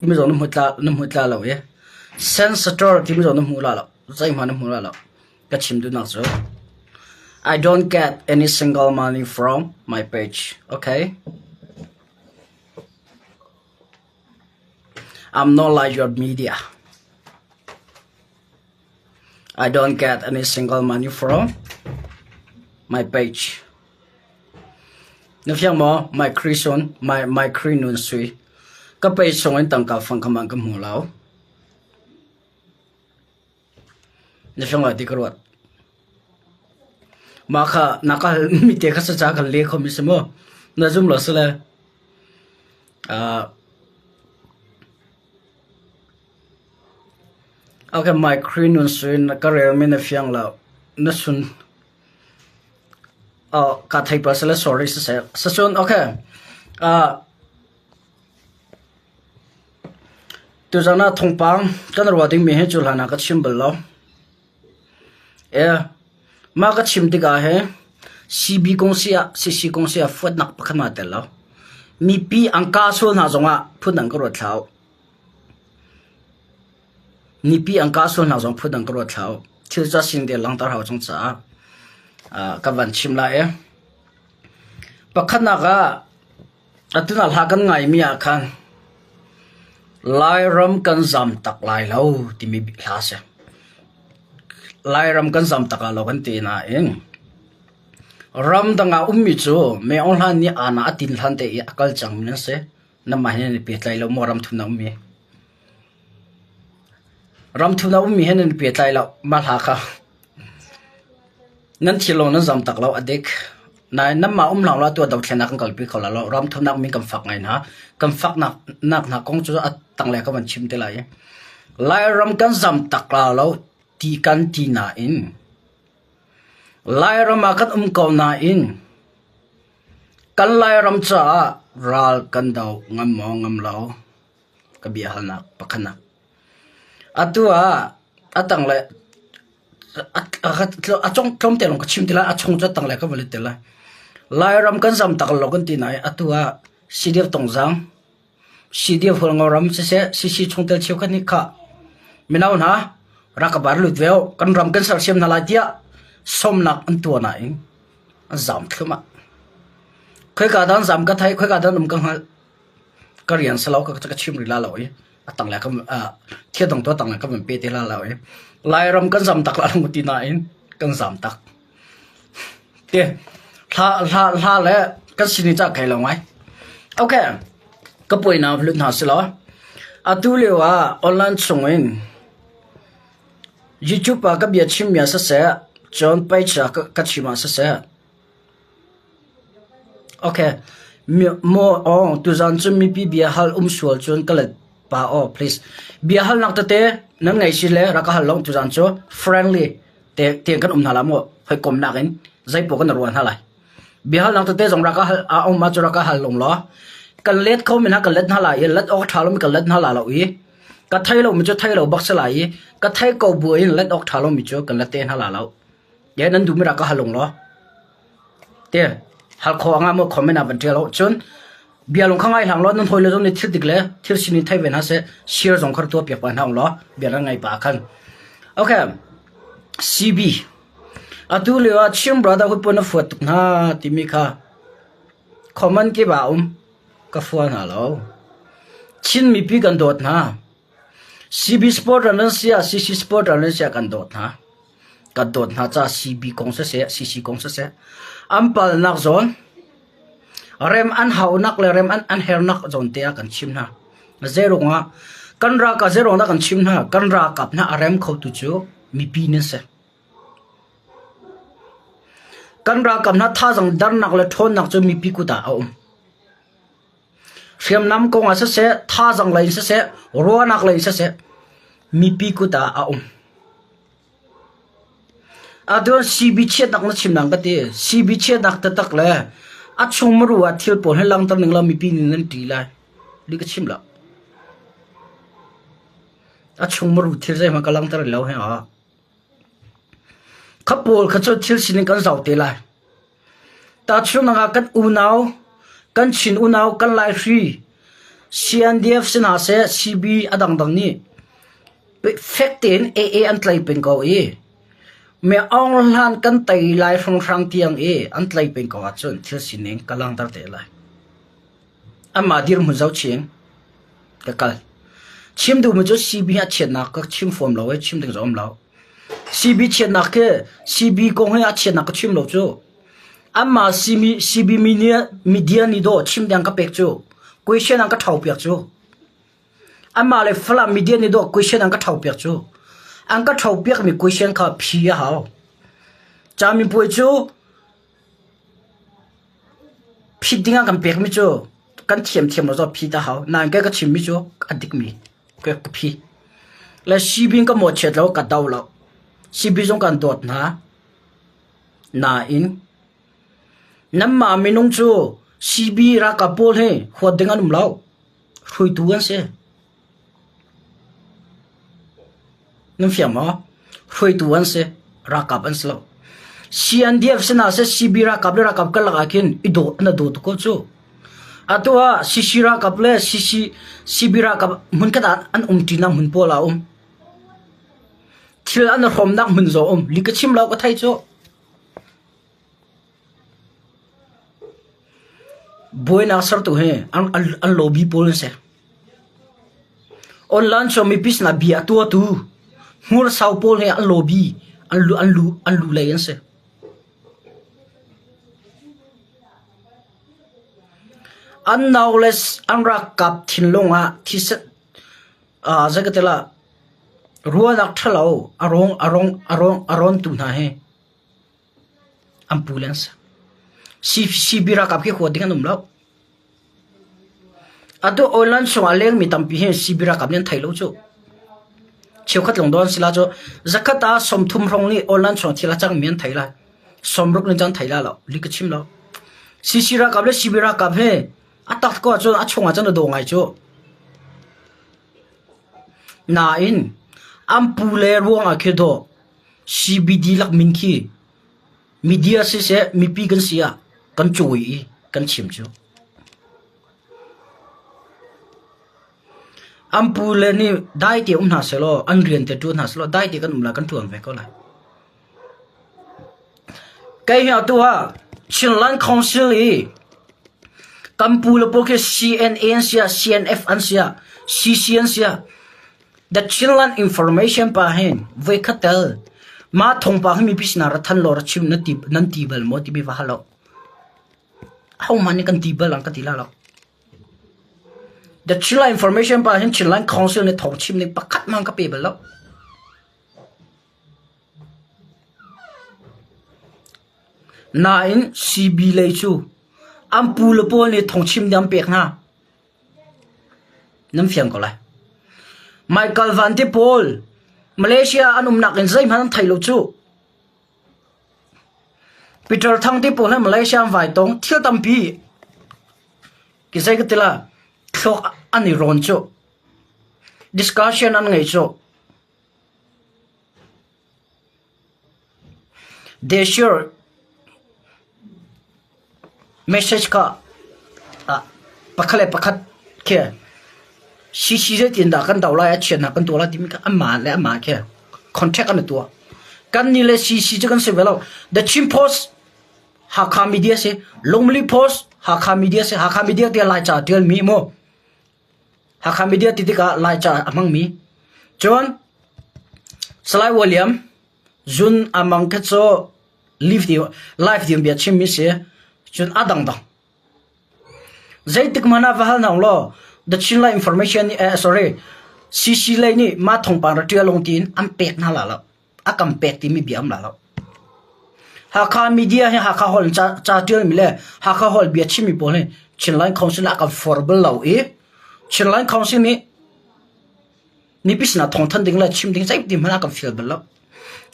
Timi zong na hmu tla na hmu tla lo i sensitor timi zong na hmu la lo. Zeihmanh na hmu la lo. Ka chim duhnak cu I don't get any single money from my page. Okay? I'm not like your media. I don't get any single money from my page. Na fiang maw? My Krison, my my Kri Nun Sui. Ka page chung in tangka fang kha man ka hmu lo. Na fiang lai ti ka ruat. Mah kha na ka hal mi te kha saca kan le kho mi si mu. Na zum lo sile. Uh, okay, my Kri Nun Sui na ka rel mi na fiang lo. Na sun Oh, ka thei pa sile sorry siseh. Sacun okay. Uh, tuzan ah thawngpang kan ruah dingmi hi cu hlan ah ka chim bal lo. E, mah ka chim tikah hi CB kong si ah CC kong si ah fuatnak pakhat ma tel lo. Mipi an ka sual hna zongah phun dang ka ruat thlau. Mipi an kah sualnak zong phundang ka ruat hlah u. Thil ca sin te langhter hau cang caah ka van chim lai i. Pakhatnak ah atu na hla kan ngaimi ah khan Lairam kan zam tak lai lo timi hla a si. Lairam kan zam tak ah lo kan ti nain ramdang ah ummi cu Me Aung Hlaing nih aana a tin hlan te i a kal cangmi nan si. Namah he nan i pehtlai lo maw ramthum na ummi? Ramthum na ummi he nan i pehtlai lo. Mah hla kha nan thil lawng nan zam tak lo a dik. Nain nanmah um hlah law tuah dothlennak kan kalpi kho lai lo. Ramthumnak min kan fak ngai hna. Kan fak nak nak hna kong cu a tanglei ka van chim te lai. Lairam kan zam tak la lo ti kan ti nain Lairam ah kan um ko nain Kan Lairam caah ral kan do ngam maw ngam lo ka biahalnak pakhatnak. Atu ah a tanglei a cung tlawmte lawng ka chim ti lai, a chung cu a tanglei ka va let te lai. Lairam kan zam tak lo kan ti nain atu ah CDF Tongzang, CDF Hualngoram siseh, CC chungtel cheukhat nih khah mino hna rak ka bar lut ve u, kan ram kan sersiam hna lai tiah sawmnak an tuah nain an zaam thluahmah. Khoika dah an zaam ka theih, khoika dah an um ka hngalh. Ka rian si lo ka ka chim rih la lo i a tanglei ka thil dang tu a tanglei ka van pe te la lo i Lairam kan zam tak la lo ti nain kan zam tak. Te hla hla hla le kan sini ca kai lo ngai. Okay. Ka puai na lut hna si lo. Atu lio ah online chung in YouTube ah ka bia chimmi ah siseh, cun page ah ka chim ah siseh, okay, maw aw tuzaan cu mipi bia hal um sual cun ka let pa aw please. Bia halnak tete nan ngei si le rak ka hal long tuzaan cu friendly te tein kan um hna la maw hawikomnak in zeipaoh kan ruah hna lai. Biahalnak tete zong rak ka hal a um ahcun rak ka hal lung law kan let kho mi hna kan let hna lai i let awk a ṭha lomi kan let hna la lo i ka thei lomi cu thei lo bak si lai i ka thei ko bu in let awk ṭha lomi cu kan let te hna la lo. Ye nan duhmi rak ka hal lung law. Te hal kho anga maw comment ah van ṭial u. Cun bia lung kha ngai hlang law nan hawile zong nih thil dik le thil sining thei ve hna seh share zong kha tuah piak pa hna law bia nan ngai pa khan. Okay. CB Atu lio ah Chin Brotherhood pawl na fuat tuk hna timi kha common kip ah a um. Ka fua hna lo. Chin mipi kan dawt hna. CB supporter nan si ah CC supporter nan si ah kan dawt hna. Kan dawt hna caah CB kong siseh, CC kong siseh, an palnak zawn, rem an haunak le rem an an hernak zawn te ah kan chim hna. Zeiruang ah kan ralkap zeiruang dah kan chim hna? Kan ralkap hna a rem khotu cu mipi nan si. Kan ralkap hna thazaang darnak le ṭhawnnak cu mipi kut ah a um. Hriamnam kong ah siseh, thazaang lei in siseh, ruahnak lei in siseh, mipi kut ah a um. Atu CB chiatnak na chim nang ka ti. CB chiatnak taktak le a chung maru ah thil pawl hi langter ning law mipi nih nan ṭih lai. Li ka chim lo. A chung maru thil zeihmanh ka langhter lo he ah. Kha pawl kha cu thil sining kan zoh te lai. Tahchunhnak ah kan unau, kan Chin unau, kan Laihri. CNDF si hna seh CB a dangdang nih fek tein AA an tlai peng ko i Me Aung Hlan kan tei lai hrawnghrang tiang i an tlai peng ko ahcun thil sining ka langhter te lai. Amah dirhmun zohchin ka kal. Chim duhmi cu CB a chiatnak ka chim fawn lo i chim ding zong um lo. CB chiatnak khi CB kong hi a chiatnak ka chim lo cu. Amah CB, CB media, media nih dawh chim ding ka pek cu. Question an ka ṭho piak cu. Amah le Falam media nih dawh question an ka ṭho piak cu. An ka ṭho piakmi question kha phi a hau. Camipuai cu Phit dingah kan pekmi cu kan thiamthiam lo zawt phit a hau. Nain kei ka chimmi cu a dikmi ka phi. Le CB in ka mawhchiat lo, ka do lo. CB zong kan dawt hna. Nain nanmah minung cu CB ralkap pawl hi huat ding an um lo. Hruaitu an si. Nan fiang maw? Hruaitu an si. Ralkap an si lo. CNDF sinah seh CB ralkap le ralkap karlak ah khin i daw na daw tuk ko cu. Atu ah CC ralkap le CC CB ralkap hmunkhat ah an um ṭinak hmun pawl ah um. Thil an i hrawmnak hmun zong um. Li ka chim lo ka thei cu. Buainak sertu hi an, an, an lobby pawl an si. Online cu mipi sinah bia a tuahtu hmursau pawl he an lobby an lu an lu an lu lei an si. An nau le an ralkap thinlung ah thisen uh, zei ka ti lah ruahnak ṭhalo a rawng a rawng a rawng a rawntu hna hi an pu le an si. CB ralkap khi huat ding an um lo. Atu online chungah lengmi tampi hi CB ralkap nih an thei lo cu. Cheukhat lawng dawn si la cu zakhat ah 30 hrawng nih online chung thil a cangmi an thei lai. Sawmruk nih cun thei la lo. Li ka chim lo. CC ralkap le CB ralkap he a tak ko ahcun a chungah cun a daw ngai cu. Nain an pu le ruangah khi dawh CBD lak min khi Media siseh mipi kan si ah kan cawi i kan chim cu. An pu le nih dai te um hna sehlaw an rian te ṭuan hna sehlaw dai te kan um lai kan ṭuan ve ko lai. Kei hi atu ah Chinland Council i kan pu le pawl khi CNA an si ah CNF an si ah CC an si ah The Chinland Information pa hin voikhat tel mah thawngpang hi mipi sinah ra than law ra chim na ti nan ti bal maw timi va hal lo. Ahohmanh nih kan ti bal ang ka ti la lo. The Chinland Information pa hin Chinland Council nih thawng chim ning pakhat hmang ka pe bal lo. Nain CB lei cu an pu le pawl nih thawng chim ding an pek hna. Nan fiang ko lai. Michael Van te pawl Malaysia an umnak in zeihmanh an thei lo cu. Peter Thang te pawl he Malaysia an vai tong thil tampi ki zei ka ti la thluak an i rawn cu. Discussion an ngei cu. Desure message kha pakhat le pakhat khi CC zeitindah kan doh lai a chiatnak kan tuah lai timi kha anmah le anmah khi contract an i tuah. Kannih le CC cu kan si ve lo. The Chin Post Hakha Media si, Lungmili Post Hakha Media si, Hakha Media tiah Laica a ṭialmi mu. Hakha Media ti tikah Laica a hmangmi. Cun Salai William Zun Amang kha cu live di live ding bia chimmi si. Cun a dangdang. Zeitik hmanh ah va hal hna law The Chinland Information nih eh, sorry CC lei nih mah thawngpang ra ṭial ung tiin an pek hna la lo. A kan pek timi bia um la lo. Hakha media hi Hakha holh ca, ca ṭialmi le Hakha holh bia chimmi pawl hi Chinland Council ah a kan for bal lo i Chinland Council nih mipi sinah thawngthanh ding le chim ding zeitin hmanh a kan fial bal lo.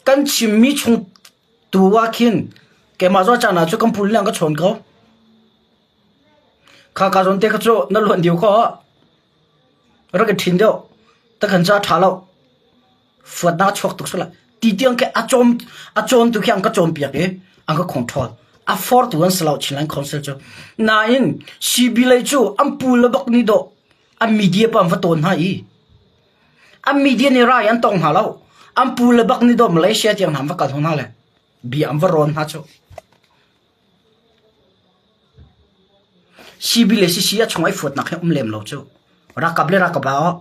Kan chimmi chung tu ah khin keimah zawn caan ah cu kan pul ka chawn ko. Kha ka zawn te kha cu na luan diu kho rak i ṭhin deuh ta khan ca ṭha lo. Fuatnak a chuak tuk sula ti tiang khi a cawm a cawntu khi an ka cawnpiak i an ka control a fortu an si lo Chinland Council cu nain CB lei cu an pu le bak nih dawh. An media pa an va tawn hna i an media nih rai an tong hna lo. An pu le bak nih dawh Malaysia tiang hna an va kal hna le bia an va rawn hna cu. CB le CC a chung ai fuatnak hi um lem lo cu. Rakap le rakap ah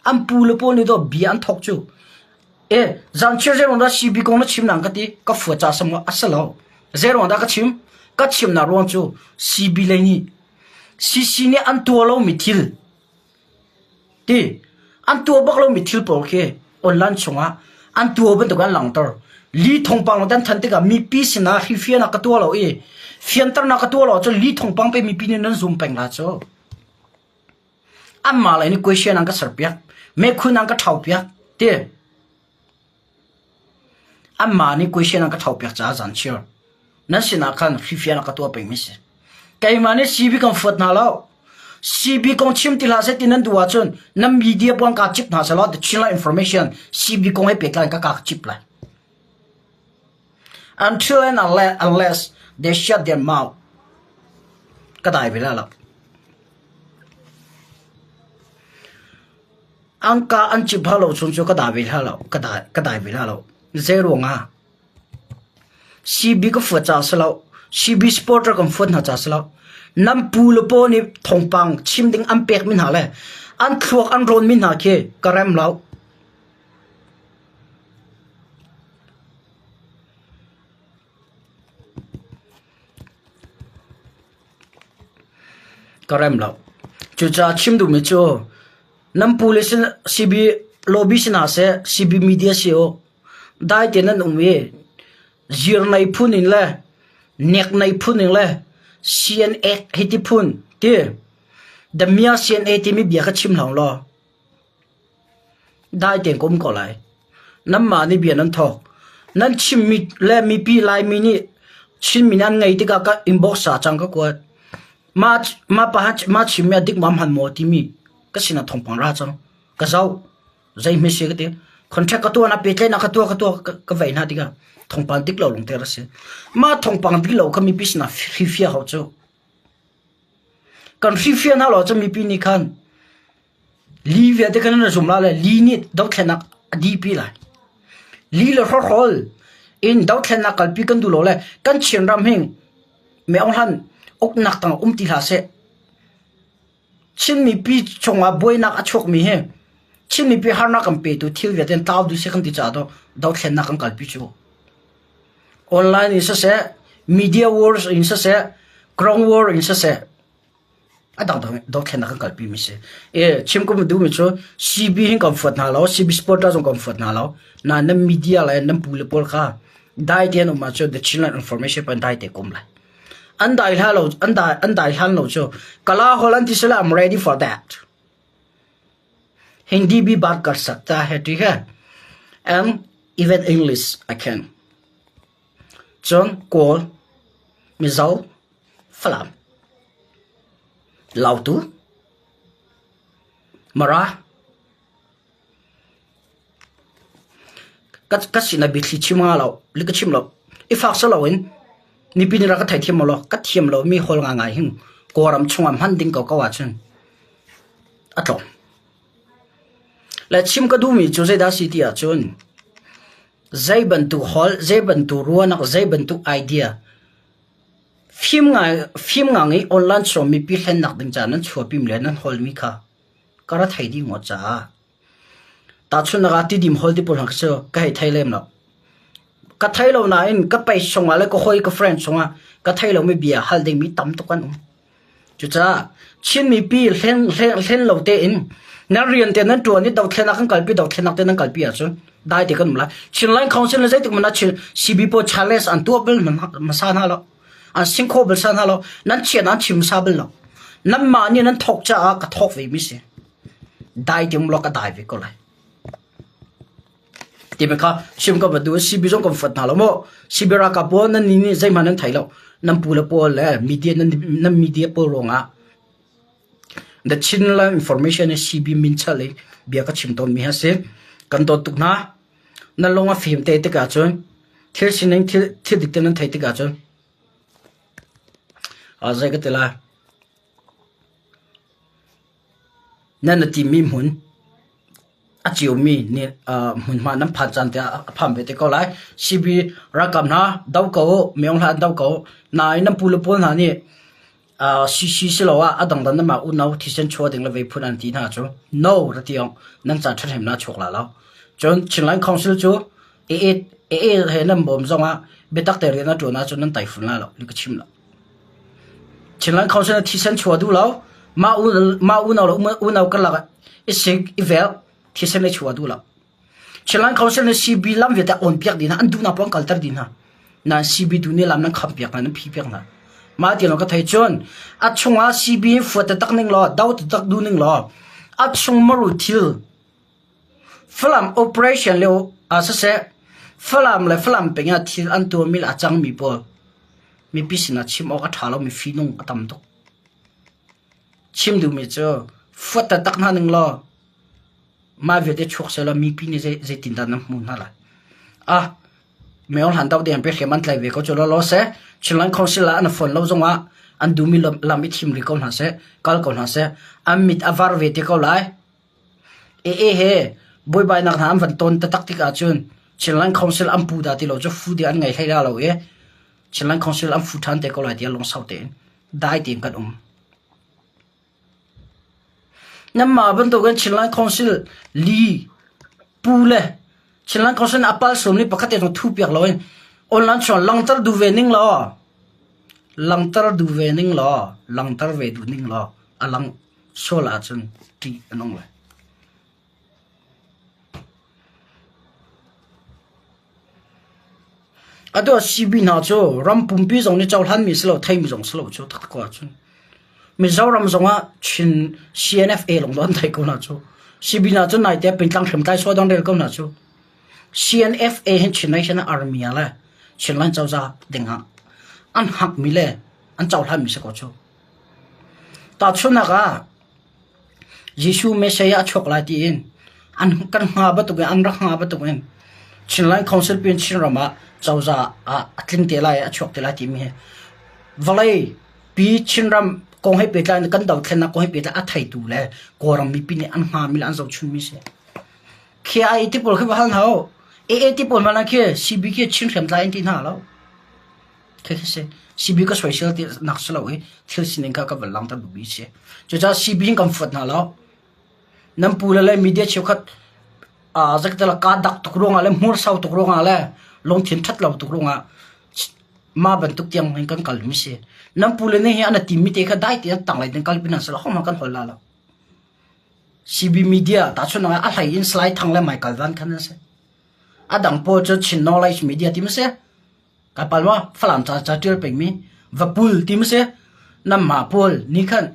an pu le pawl nih dawh bia an thok cu. E zanchiar zeiruang dah CB kong na chim nang ka ti ka fuat ca sam a si lo. Zeiruang dah ka chim? Ka chimnak ruang cu CB lei nih CC nih an tuah lomi thil ti an tuah bak lomi thil pawl khi online chungah an tuah bantuk an langhter. Li thawngpang lo dan than tikah mipi sinah hrifianak ka tuah lo i fianternak ka tuah lo ahcun li thawngpang pe mipi nih nan zum peng la cu. Anmah lei nih question an ka serpiak, mekhun an ka ṭhopiak ti. Anmah nih question an ka ṭhopiak caah zanchiar nan sinah khan hrifian a ka tuah pengmi si. Keimah nih CB kan fuat hna lo. CB kong chim ti hlah seh ti nan duh ahcun nan media pawl kaa cip hna selaw the Chinland information CB kong he pehtlai in ka kaa cip lai. Until and unless they shut their mouth, ka dai ve lai lo. An ka an cip hlah lo chung cu ka dai ve hlah lo. Ka dai ka dai ve hlah lo. Zei ruangah CB ka fuat caah si lo. CB supporter kan fuat hna caah si lo. Nan pu le paw nih thawngpang chim ding an pek mi hna le an thluak an rawn mi hna khi ka rem lo. Ka rem lo. Cucaah chim duhmi cu nan pu le CB lobby si hna seh, CB media si u, dai tein nan um i zirnei phun in le neknei phun in le CNA hiti phun ti Damia CNA timi bia kha chim hlah law Dai tein ka um ko lai. Nanmah nih bia nan thawk. Nan chimmi le mipi Laimi nih Chinmi nih an ngei tikah ka inbox ah cang ka kuat. Mah mah pa mah chimmi a dik ma hman maw timi ka sinah thawngpang ra cang. Ka zoh. Zei hme si ka ti. Contract ka tuah na pehtlaihnak ka tuah ka tuah ka vei hna tikah thawngpang dik lo lung te ra si. Mah thawngpang dik lo kha mipi sinah hrifia hau cu. Kan hrifia hna lo cu mipi nih khan Li vialte kha nan zum la le li nih dothlennak a dipi lai. Li le hrawhrawl in dothlennak kalpi kan duh lo le kan Chinram hi Maung Hlan uknak tang um ti hlah seh. Chin mipi chungah buainak a chuakmi hi Chin mipi harnak kan petu thil vialte in tlau dih seh kan ti caah dothlennak kan kalpi cu. Online in siseh, media wars in siseh, ground war in siseh, a dangdang dothlennak kan kalpi mi si. E chim kum duhmi cu CB hin kan fuat hna lo, CB supporter zong kan fuat hna lo. Na nan media le nan pu le pawl kha dai te an um ahcun the Chinland information pan dai te kum lai. An dai hla lo an dai an dai hlan lo cu kala hol an ti sila I'm ready for that. Hindi भी बात कर सकता है ठीक है and even English I can cun Kawl Mizo Falam Lautu Mara ka ka sinah biathli chim hnga lo li ka chim lo i fak si loin nipi nih rak ka theithiam law ka thiam lomi hawl ngaingai hin Kawlram chungah hman ding koko ahcun a tlawm. Le chim ka duhmi cu zeidah a si ti ahcun zei bantuk holh, zei bantuk ruahnak, zei bantuk idea fim ngai fim ngang i online chung mipi hlennak ding caah nan chuahpimi le nan hawlmi kha ka ra thei dih ngawt caah tahchunhnak ah tidim hol ti pawl hna khi cu ka hei thei lem lo. Ka thei lo nain ka page chungah le ka hawi ka friend chungah ka thei lomi bia hal dingmi tam tuk an um. Cucaah Chin mipi hlen, hlen, hlen lo tein nan rian te nan ṭuan i dothlenak kan kalpi dothlenak te nan kalpi ahcun dai te kan um lai. Chinland Council le zeitik hmanh ah Chin CB pawl challenge an tuah bal hmasa hna lo. An sing kho bal sa hna lo. Nan chian an chim sa bal lo. Nanmah nih nan thawk caah ka thawk ve mi si. Dai te um law ka dai ve ko lai. Timi kha chim ka va duh. CB zong kan fuat hna lo maw? CB ralkap pawl nan nih nih zeihmanh nan thei lo. Nan pu le pawl le media nan, nan media pawl ruangah The Chinland Information in CB min chal i bia ka chim tawnmi hi a si. Kan dawt tuk hna. Nan lung a fim te tikah cun thil sining thil, thil dik te nan theih tikah cun zei ka ti lai. Nan na timi hmun a ciomi nih hmunhma nan phan caan te ah a phan ve te ko lai. CB ralkap hna do ko u, Myo hla an do ko u. Nain nan pu le pawl hna nih CC siloah a dangdang nanmah unau thisen chuah ding le veiphun an ti hna cu no ra ti awk nan ca ṭhahnemnak a chuak la lo. Cun Chinland Council cu AA AA he nan bawm zongah biatak te rian a ṭuan ahcun nan tai fun la lo, li ka chim lo. Chinland Council thisen chuah duh lo, mah mah unau le unau karlak ah i sik, i vel, thisen i chuah duh lo. Chinland Council nih CB lam vialte on piak dih hna, an duhnak paoh an kalter dih hna. Nain CB tu nih lam nan kham piak hna, nan phi piak hna. Mah ti lawng ka thei cun a chungah CB fuat taktak ning law, do taktak duh ning law, a chung maru thil Falam operation lio ah siseh, Falam le Falam peng ah thil an tuahmi le a cangmi pawl mipi sinah chim awk a ṭha lomi fihnung a tam tuk. Chim duhmi cu fuat taktak hna ning law mah vialte chuak sehlaw mipi nih zeitindah nan hmuh hna lai? Ah, Mayor hlan deuh ding pe hriam an tlai ve ko cu lawlaw seh. Chinland Council ah an phone lo zongah an duhmi lam i thim rih ko hna seh, kal ko hna seh. An mit a var ve te ko lai. AA he buaibainak hna an van ton taktak tik ahcun Chinland Council an pu dah ti lo cu fu ding an ngei hlei la lo i Chinland Council an fu ṭhan te ko lai tiah lungsau tein dai tein kan um. Nanmah bantukin Chinland Council li pu le Chinland Council a pal sawm ni pakhat te zong thu piak loin online chuan langter duh ve ning law langter duh ve ning law langter ve duh ning law a lang sual ahcun ṭih a nung lai. Atu ah CB hna cu ram pumpi zong nih cohlanmi si lo theimi zong si lo cu taktak ko ahcun. Mizoram zongah Chin CNFA lawng an thei ko hna cu. CB hna cu naite pingtlang hriamtlai sua dang rel ko hna cu. CNFA hin Chin National Army le Chinland cozah dingah an hakmi le an cohlanmi si ko cu. Tahchunhnak ah Jesuh Messiah a chuak lai tiin an kan hnga bantukin an rak hnga bantukin Chinland Council pin Chinram ah cozah ah a tling te lai a chuak te lai timi hi vawlei pi Chinram kong he pehtlai in kan dothlennak kong he pehtlai a theitu le Kawlram mipi nih an hngami le an zohchunmi si. KIA ti pawl khi va hal hna u. AA ti pawl hmanh ah khi CB khi Chin hriamtlai an ti hna lo. Khi khi si. CB ka soisel ti nak si lo i thil sining kha ka van langhter duhmi si. Cucaah CB in kan fuat hna lo. Nan pu le le media cheukhat uh, zakatala ka dak tuk ruangah le hmur sau tuk ruangah le lungthin ṭhat lo tuk ruangah mah bantuk tiang in kan kal mi si. Nan pu le nih hi an timi te kha dai tein tang lai den kal pinan sala homa kan hol la lo. CB media ta chun a hlei in slide thang le Michael Van khan an si. A dang pawl cu Chin Knowledge Media ti ma si. Ka pal ma Falam ca ca ṭial pengmi vapul ti ma si nanmah pawl nih khan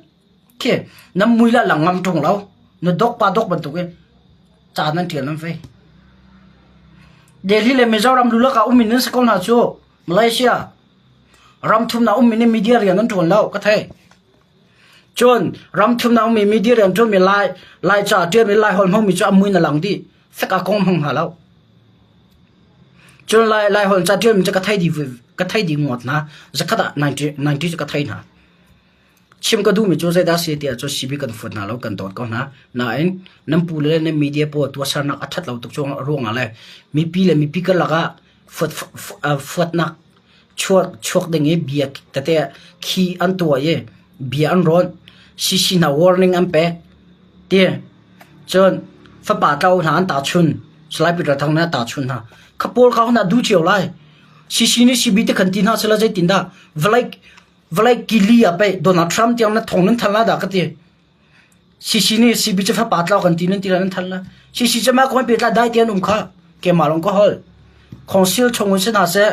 khi nan mui la lang ngam ṭung lo na dok pa dok bantuk in ca nan ṭial nan fei. Delhi le Mizoram lulak ah um in nan si ko hna cu Malaysia ram thumnak um in media rian nan ṭuan lo ka thei. Cun ram thumnak ummi media rian ṭuanmi Lai Lai ca ṭialmi Lai holh hmangmi cu a mui na lang dih fek ah kong hmang hna lo. Cun Lai Laiholh ca ṭialmi cu ka thei dih ka thei dih ngawt hna. Zakhat ah 90 90 cu ka thei hna. Chim ka duhmi cu zeidah si tiah cu CB kan fuat hna lo kan dawt ko hna. Nain nan pu le nan media pawl tuahsernak a ṭhat lo tuk ruangah le mipi le mipi karlak ah fuat fuatnak chuak chuak ding i bia tete khi an tuah i bia an rawn. CC hna warning an pek. Ti cun fapa tlo hna an tahchun. Salai Peter Thang nih a tahchun hna. Kha pawl kha hna duh cio lai. CC nih CB te khan ti hna sila zeitin dah vawlei vawlei kili ah pei Donald Trump tiang na thong nan than la dah ka ti. CC nih CB cu fapa tlo kan ti nan ti la nan than la. CC cu mah kong pe tla dai tian um kha keimah lawng ka hol. Council chung in si hna seh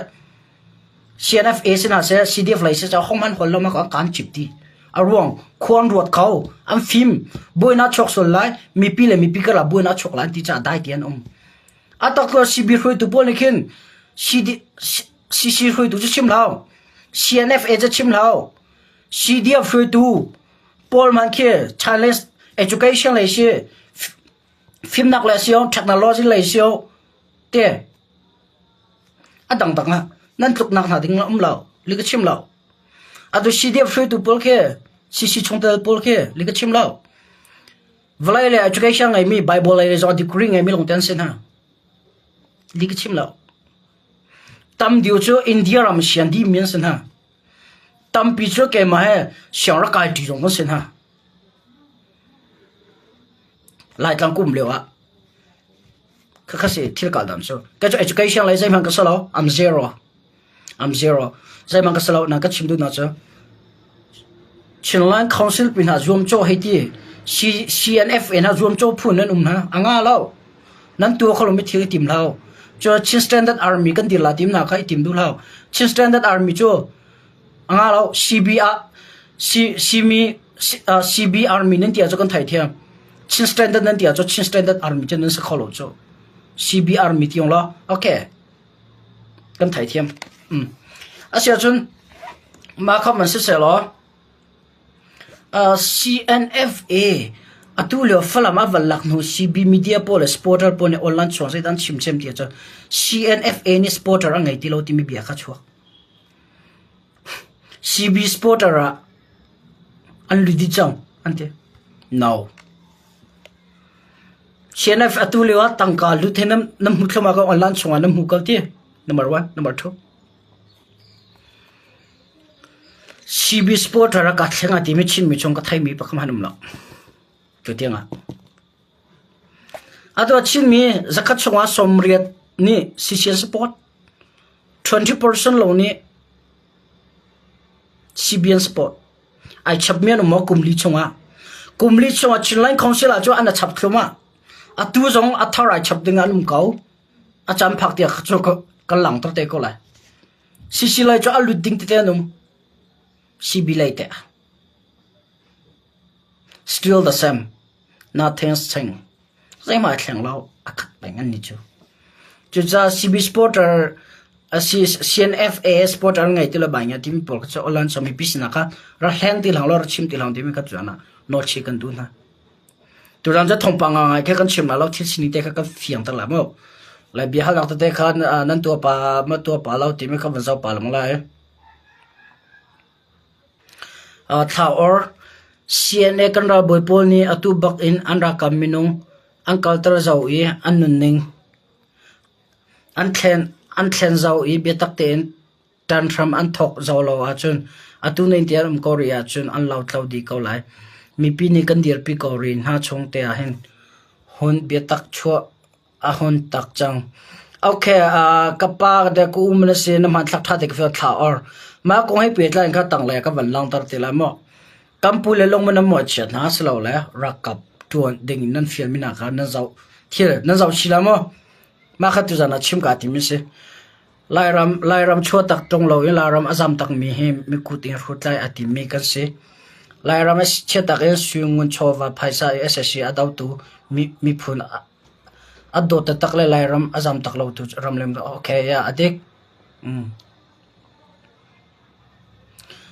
CNFA si hna seh CDF lei si seh hong hman hol lo ma kan kan chip ti. A ruang khuan ruat kho an fim buainak chuak sual lai mipi le mipi karah buainak chuak lai ti caah dai ti an um. A tak lo CB hruaitu pawl nih khin CD CC hruaitu cu chim hlah CNFA cu chim hlah CDF hruaitu pawl man khi Chinese education lei si fimnak lei si technology lei si te a dangdang ah nan tluknak hna ding um lo li ka chim lo atu CDF hruaitu pawl khi CC chungtel pawl khi li ka chim lo. Vawlei le education ngeimi Bible lei le zong degree ngeimi lawng te an si hna. Li ka chim lo. Tam deuh cu India ram sian dihmi an si hna. Tampi cu keimah he siang rak kai ṭi zong kan si hna. Laitlang kum lio ah khakha si thil kal dan cu. Kei cu education lei zeihmanh ka si lo. I'm zero. I'm zero. Zeihmanh ka si lo. Na ka chim duhnak cu Chinland Council pi hna zuamcawh hei ti CNFA hna zuamcawh phu nan um hna. A nga lo. Nan tuah kho lomi thil i tim hlah. Cu Chin Standard Army kan dir la tim hna kha i tim duh hlah. Chin Standard Army cu a nga lo. CB ah C, CMI, CB Army nan ti ah cu kan thei thiam. Chin Standard nan ti ah cu Chin Standard Army cu nan si kho lo cu. CB Army ti lo. Okay. Kan thei thiam. Mm. Asiahcun mah kha man siseh law CNFA atu lio Falam a van lak hnu CB media pawl le supporter pawl nih online chuang zeidah an chim cem ti ahcun CNFA nih supporter a ngei ti lo timi bia kha chuak. CB supporter ah an lut dih cang an ti. No. CNF atu lio ah tangka lut he nan nan hmu thluahmah ko online chungah nan hmu ko ti. Number one, number two. CB supporter a ka thleng a timi Chinmi chung ka theimi pakhat hmanh um lo. Tu tiangah. Atu Chinmi zakhat chungah sawmriat nih CCN support, 20% lo nih CBN support. Ai chapmi an um maw kum li chungah? Kum li chungah Chinland Council ah cu an a chap thlum ah. Atu zong a thar ai chap ding an um ko. A caan phak tiah cu ka langter te ko lai. CC lei cu a lut ding tete an um. CB lei teh. Still the same. Nothing's changed. Zeihmah a thleng lo. A khat peng an ni cu. Cucaah CB supporter asi CNFA supporter ngei ti lo bai nga timi pawl kha cu online so mipi sinah kha ra hleng ti hlang lo ra chim ti hlang timi kha cu ana nawlchi kan duh hna. Tutan cu thawngpang ngai kha kan chim lai lo thil sining te kha kan fiangter lai mu. Lai bia halnak tete kha nan tuah pa ma tuah pa lo timi kha van zoh pa lengmang lai. Thla or CNA kan ralbawi pawl nih atu bak in an ralkap minung an kalter zau i an nunning an thlen an thlen zau i biatak tein Ṭan hram an thawk zau lo ahcun atu ning tiang um ko rih ahcun an lotlau dih ko lai. Mipi nih kan dirpi ko rih hna chung te ah hin hun biatak chuah a hun tak cang. Okay, uh, ka pa de ku um na si na hmanthlak ṭha te ka fial thla or. Mah kong he pehtlai in kha tanglei ah ka van langhter te lai maw. Kan pu le lung nan mawhchiat hna si lo le rakap ṭuan ding in nan fial mi hna kha nan zoh thil nan zoh chih lai maw. Mah kha tuzan ah chim kaa tim mi si. Lairam Lairam chuahtak ṭung loin Lairam a zam takmi hi mikut in hrutlai a timmi kan si. Lairam a chiatak in sui ngun chawva phaisa i SSC a dotu miphun a dawt taktak le Lairam a zam tak lotu ramlem okay yeah a dik. Mm.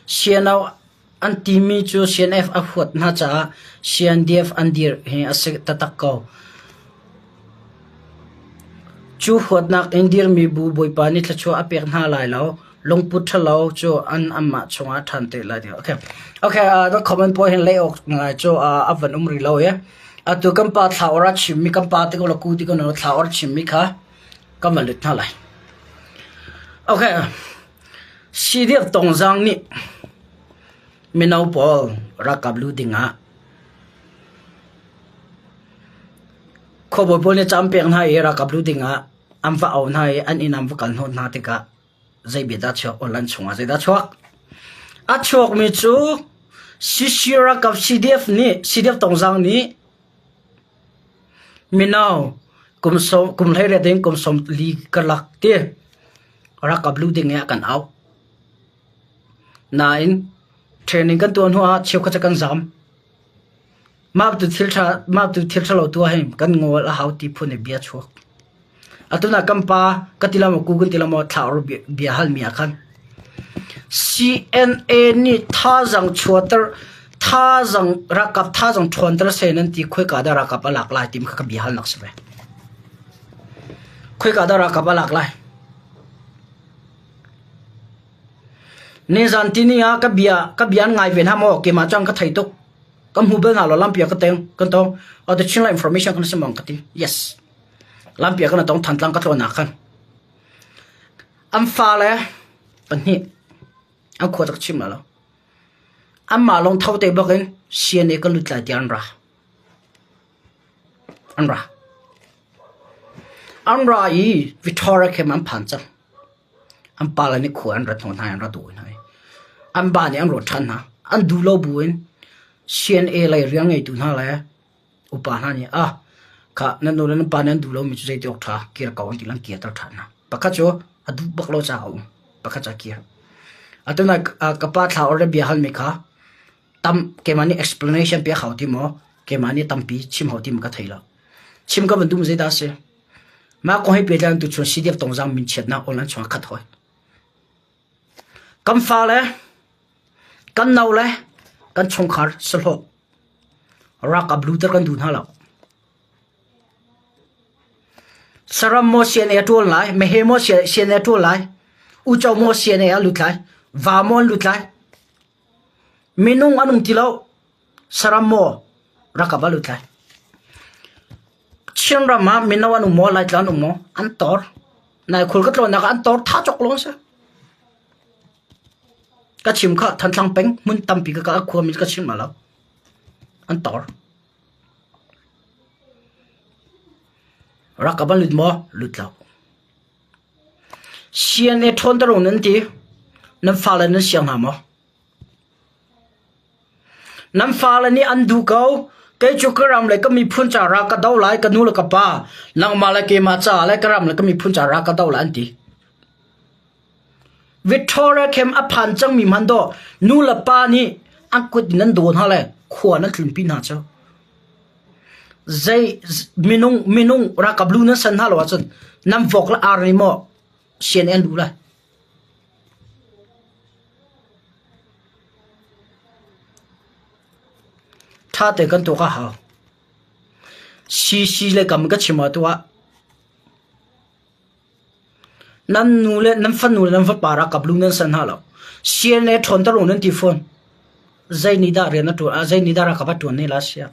CNO an timi cu CNF a huat hna caah CNDF an dirh hi a si taktak ko. Cu huatnak in dirmi bu Bawipa nih thluachuah a pek hna lai lo. Lungput ṭhalo cu an anmah chungah ṭhan te lai. Okay, okay uh, the comment pawl hin leh awk ngai cu uh, a van um rih lo i. Atu kan pa thla or a chimmi kan pa te ko la ku ti ko na thla or chimmi kha kan van lut hna lai. Okay. CDF Tongzaang nih mino pawl ralkap lu dingah khuabawi pawl nih caan pek hna i ralkap lu dingah an va auh hna i an inn an va kal hnawh hna tikah zei bia dah chuak online chungah zeidah chuak? A chuakmi cu CC ralkap CDF nih CDF Tongzaang nih Mino kum 18 in kum 40 karlak ti ralkap luh ding i a kan auh. Nain training kan tuah hnuah cheukhat cu kan zam. Mah tu thil ṭha mah tu thil ṭhalo tuah hi kan ngol a hau ti phun i bia chuak. Atu na kan pa ka ti lo maw ku kan ti lo maw thla or bia halmi ah khan CNA nih thazaang chuahter thazaang ralkap thazaang ṭhawnter seh nan ti khoika dah ralkap a lak lai timi kha ka bia halnak si ve. Khoika dah ralkap a lak lai? Nizan tini ah ka bia ka bia an ngai ve hna maw keimah cun ka thei tuk. Kan hmu bal hna lo lampi ah ka teng kan tong. Oh the Chinland information kan si mong ka ti. Yes. Lampi ah kan tong Thantlang ka tlawn ah khan. An fale pahnih an khua tak chim lo. Anmah lawng tho te bak in CNA kan lut lai tiah an ra. An ra. An ra i Victoria camp an phan cang. An pale nih khua an rat hnawh hna i an ra dawi hna i an ba nih an rawt ṭhan hna. An duh lo buin CNA lei rian ngeitu hna le upa hna nih ah khah nan nu le nan pa nih an duh lomi cu zeiti awk ṭha kir ko an ti le an kirter ṭhan hna. Pakhat cu a duh bak lo caah a um. Pakhat cu a kir. Atu nai ka pa thla or le bia halmi kha tam keimah nih explanation pek hau ti maw keimah nih tampi chim hau ti maw ka thei lo. Chim ka van duh mi zeidah a si? Mah kong he pehtlai in tuchun CDF Tongzang minchiatnak online chungah khat hoi. Kan fale, kan no le kan chungkhar sahlawh ralkap luter kan duh hna lo. Saram maw CNA a ṭuan lai, mehe maw CNA a ṭuan lai, uco maw CNA a lut lai, va maw an lut lai. Minung an um ti lo. Saram maw ralkap a lut lai. Chinram ah mino an um maw, Laitlang an um maw, an tor. Naikhul ka tlawnnak ah an tor tha cawk lawng si. Ka chim kha Thantlang peng hmun tampi ka kal khuami ka chim lo. An tor. Ralkap an lut maw? Lut lo. CNA ṭhawn darung nan ti. Nan fale nan siang hna maw? Nan fale nih an duh ko. Kei cu ka ram le ka miphun ca ra ka do lai, ka nu le ka pa, nangmah le keimah caah le ka ram le ka miphun ca ra ka do lai an ti. Victoria Camp a phan cangmi hmanh dawh nu le pa nih an kut in an daw hna le khua nan tlunpi hna cu. Zei minung minung ralkap lu nan san hna lo ahcun nan vok le ar nih maw CNN lu lai. Ṭha tein kan tuak a hau. CC le kam ka chim ah tuah. Nan nu le nan fanu le nan fapa ralkap lu nan san hna lo. CNA ṭhawnter u nan ti fawn. Zei nih dah rian a ṭuan, zei nih dah ralkap a ṭuan ne la sia.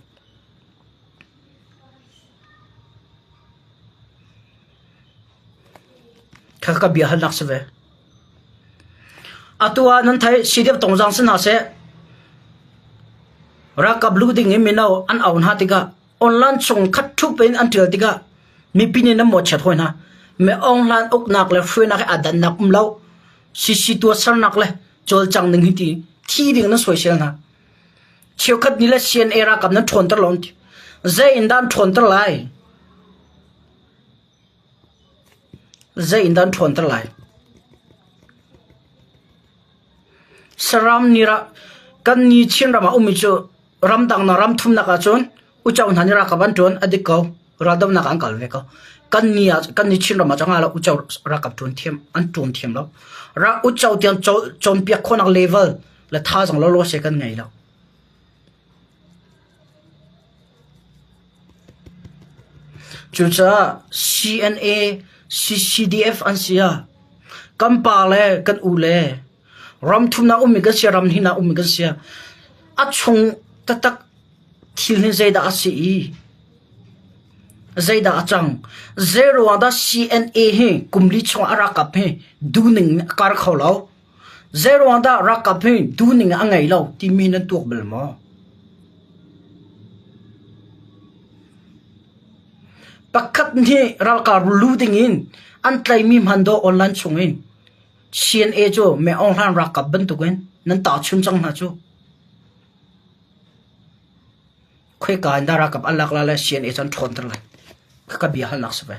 Kha ka bia halnak si ve. Atu ah nan theih CDF tongzang si hna seh. Ralkap lu ding in mino an au hna tikah online chung khat thup in an ṭial tikah mipi nih nan mawhchiat hawi hna. Me Aung Hlan uknak le hruainak he aa dannak um lo. CC tuahsernak le cawlcang ning hi ti thi ding nan soisel hna. Cheukhat nih le CNA ralkap nan ṭhawnter lo an ti. Zei in dah an ṭhawnter lai? Zei in dah an ṭhawnter lai? Saram nih kan ni Chinram ah ummi cu ramdang na ram thumnak ahcun uco hna nih ralkap an ṭuan a dik ko. Raldohnak ah an kal ve ko. Kan ni ah kan ni Chinram ah cun uco ralkap ṭuan thiam an ṭuan thiam lo. Ra uco tiang cawnpiak khawhnak level le thazaang lawlaw se kan ngei lo. Cucaah CNA, CCDF an si ah kan pa le kan u le ram thumnak ummi kan si ram hnihnak ummi kan si a chung taktak thil hi zeidah a si i zeidah a cang zei ruang dah CNA hi kum li chung a ralkap hi duhning a kar kho lo zei ruang dah ralkap hi duhning a ngei lo timi nan tuak bal maw? Pakhat nih ralkap lu dingin an tlaihmi hmandawh online chungin CNA cu Meng Aung Hlaing ralkap bantukin nan tahchun cang hna cu. Khoika in dah ralkap an lak lai le CNA cu an ṭhawnter lai. Khaka bia halnak si ve.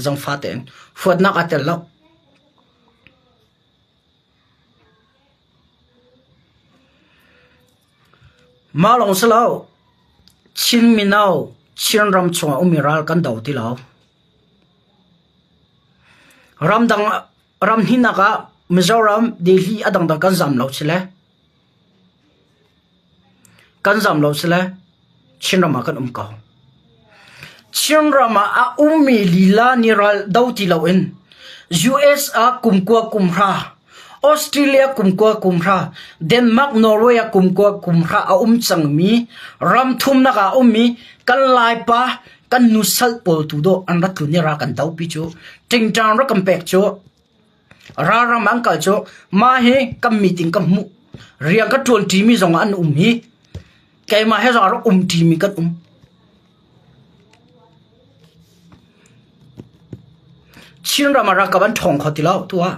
Zangfa tein huatnak aa tel lo. Mah lawng si lo, Chin mino Chinram chungah ummi ral kan do ti lo. Ramdang ram hnihnak ah Mizoram, Delhi a dangdang kan zam lo si le kan zam lo si le Chinram ah kan um ko. Chinram ah a ummi lila nih ral do ti loin US ah kum kua kum hra. Australia kum kua kum hra, Denmark, Norway ah kum kua kum hra a um cangmi, ram thumnak ah a ummi kan Laipa, kan nusal pawl tu dawh an rat tlun i ra kan dopi cu, ṭingṭang rak kan pek cu, ralram an kal cu, mah hi kan meeting ka hmuh, rian ka ṭuan ṭimi zong ah an um hi, keimah he zong a rak um ṭimi kan um. Chinram ah ralkap an ṭhawng kho ti lo tu ah.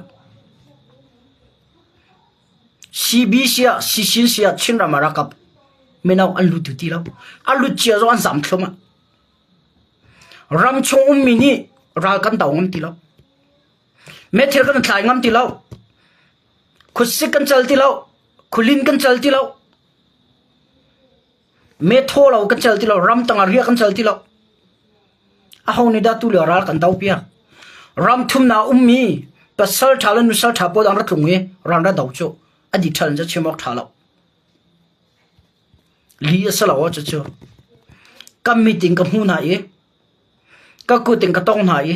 CBC ah CCC ah Chinram ah ralkap mino an lut ti lo. A lut cia zong an zam thluahmah. Ram chung ummi nih ral kan do ngam ti lo. Meithil kan thlai ngam ti lo. Khuasik kan cal ti lo. Khulin kan cal ti lo. Methaw lo kan cal ti lo. Ramtang ah riah kan cal ti lo. Aho nih dah tulio ral kan do piak? Ram thumnak ummi pasal ṭha le nusal ṭha pawl an ra tlung i ral ra do cu a dih in cu chim awk ṭha lo. Li a si lo cucu. Ka mit in ka hmu hna i ka kut in ka tong hna i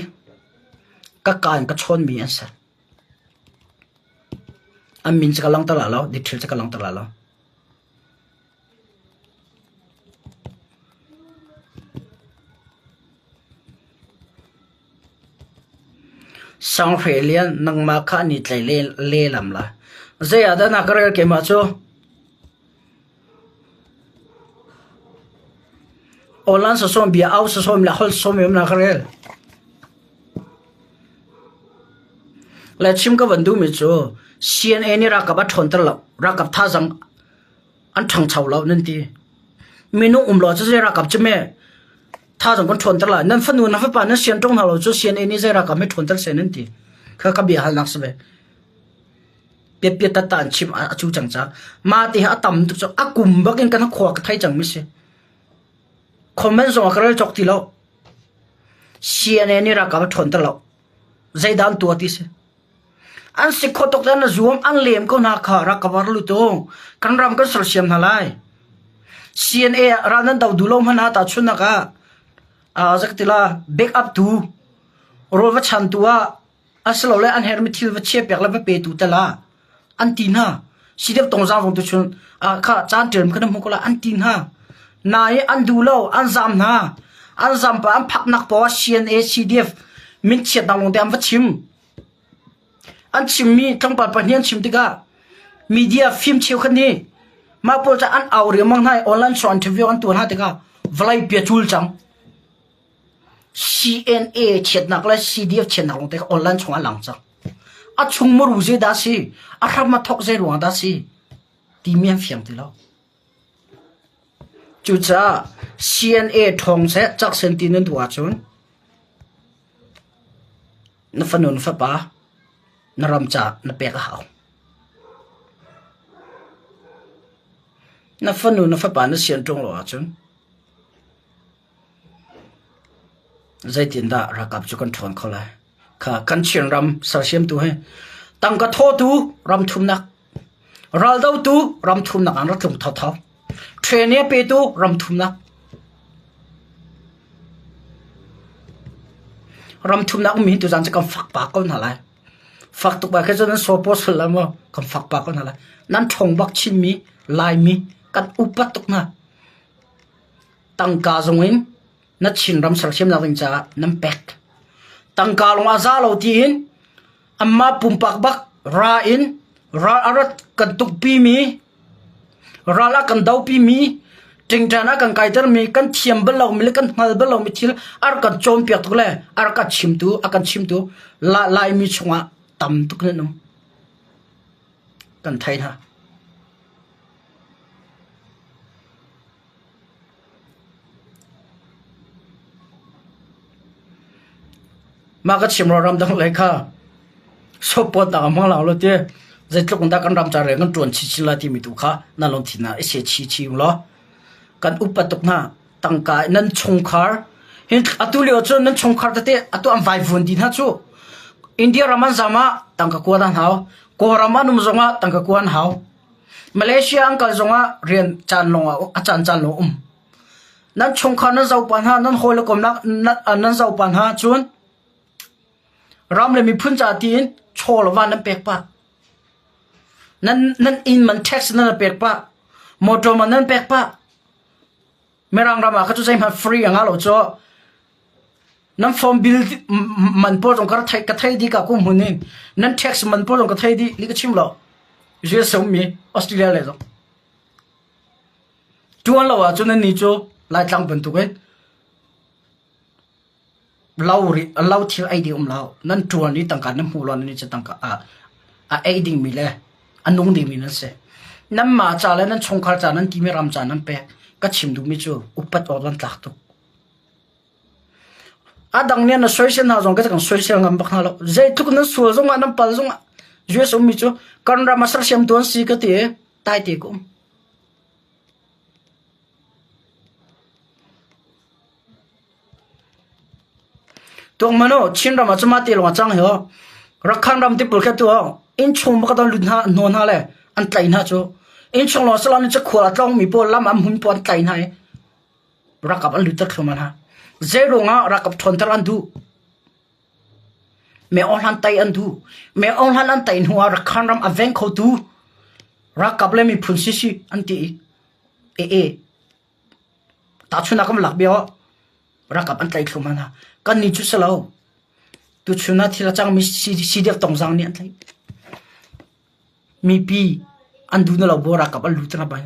ka ka in ka chawnmi an si. An min cu ka langhter lai lo, detail cu ka langhter lai lo. Sanghre lian nangmah kha an i tlai lehlam lai. Zei ah dah na ka rel keimah cu? Awlan sawsawm bia au sawsawm le holh sawsawm em na ka rel. Le chim ka van duhmi cu CNA nih ralkap a ṭhawnter lo. Ralkap thazaang an ṭhangcho lo nan ti. Minung um lo cu zei ralkap cu me thazaang kan ṭhawnter lai. Nan fanu nan fapa nan sian ṭung hna lo cu CNA nih zei ralkap me ṭhawnter seh nan ti. Kha ka bia halnak si ve. Piatpiat tata an chim a cu cang ca. Mah ti hi a tam tuk cu a kum bak in kan khua ka thei cang mi si. Comment zong a ka rel cawk ti lo. CNA nih ralkap a ṭhawnter lo. Zeidah an tuah ti si. An si khawh tuk an zuam an lem ko hna kha ralkap a lut u. Kan ram kan sersiam hna lai. CNA ral nan do duh lo hmanh ah tahchunhnak ah zakatila back up tu rawl va chantu ah asilole an herhmi thil va chiahpiak le va petu tel ah an ti hna. CDF tongzaang zong tu chun kha caan ṭial kha na hmu ko lai an ti hna. Nain an duh lo, an zam hna. An zam pa an phaknak paoh ah CNA, CDF min chiatnak lawngte an va chim. An chimmi tlangpal pahnih an chim tikah media fim cheukhat nih mah pawl cu an au riangmang hna i online show interview an tuah hna tikah vawlei pi a cul cang. CNA chiatnak le CDF chiatnak lawngte kha online chungah a lang cang. A chung muru zei dah a si? A hram a thawk zei ruangah dah a si? Timi an fiang ti lo. Cucaah CNA ṭhawng seh caksen ti nan duh ahcun na fanu na fapa na ram caah na pek a hau. Na fanu na fapa na sian ṭung lo ahcun Zeitindah ralkap cu kan ṭhawn kho lai? Kha kan Chinram sersiamtu hi tangka thawtu ram thumnak, raldotu ram thumnak an rak tlung thotho. Training a petu ram thumnak. Ram thumnak ummi hi tuzaan cu kan fak pa ko hna lai. Fak tuk ba khe cun nan saw sul lai maw? Kan fak pa ko hna lai. Nan ṭhawng bak Chinmi, Laimi kan upat tuk hna. Tangka zong in na Chinram sersiamnak ding caah nan pek. Tangka lawng a za lo tiin anmah pumpak bak ra in ral a rat kan tukpimi, ral a kan dopimi, ṭingṭan a kan kaitermi, kan thiam bal lomi le kan hngal bal lomi thil a rak kan cawnpiak tuk le a rak kan chimtu, a kan chimtu Laimi chungah tam tuk nan um. Kan thei hna. Mah ka chim rua ramdang lei kha sawpawtnak a hmang lo ti zeitluk in dah kan ram ca rian kan ṭuan chinchin lai timi tu kha nan lungthin ah i se chinchin law kan upat tuk hna. Tangka nan chungkhar hin atu lio cun nan chungkhar tete atu an vaivuan dih hna cu. India ram an zam ah tangka kuat an hau. Kawlram an um zongah tangka kuat an hau. Malaysia an kal zongah rian caan lawng ah a caan caan lawng um. Nan chungkhar nan zohpa hna, nan hawi le kom nan zohpa hna cun ram le miphun ca tiin chaw le van nan pek pah. Nan nan inn man tax nan pek pah. Motor man nan pek pah. Mirang ram ah kha cu zeihmanh free a ngah lo cu. Nan phone bill man pawl zong ka thei ka thei dih ka kum hun in nan tax man pawl zong ka thei dih li ka chim lo. US um mi Australia le zong. Tuan lo ahcun nan ni cu Laitlang bantuk in Lo ri lo thil ei ding um lo. Nan ṭuan i tangka nan hmuh lo nan i cu tangka a a ei dingmi le a nung dingmi nan si. Nanmah ca le nan chungkhar ca nan timi ram ca nan pek. Ka chim duhmi cu upat awk nan tlak tuk. A dang nih na soisel hna zong ka kan soisel ngam bak hna lo. Zeitluk nan sual zongah nan pal zongah US ummi cu kan ram a sersiamtu an si ka ti i tai te ka um. Tuakman aw, Chinram ah cun mah te lawng a cang hi aw. Rakhan ram tipul kha tu aw, innchung bak an lut hna hnaw hna le an tlaih hna cu. Innchung lawng si lo in khual a tlawngmi pawl lam an hmun pawl an tlaih hna i ralkap an lutter thluahmah hna. Zeiruang ah ralkap ṭhawnter an duh? Me Aung Hlan tei an duh. Me Aung Hlan an tei hnu ah Rakhan ram a veng khotu ralkap le miphun sisi an ti i e e Tahchunhnak kan lak bia ralkap an tlaih thluahmah hna. Kannih cu si lo. Tuchun ah thil a cangmi CDF tongzang nih an tlaih. Mipi an duh na lo bu ralkap an lut na bai.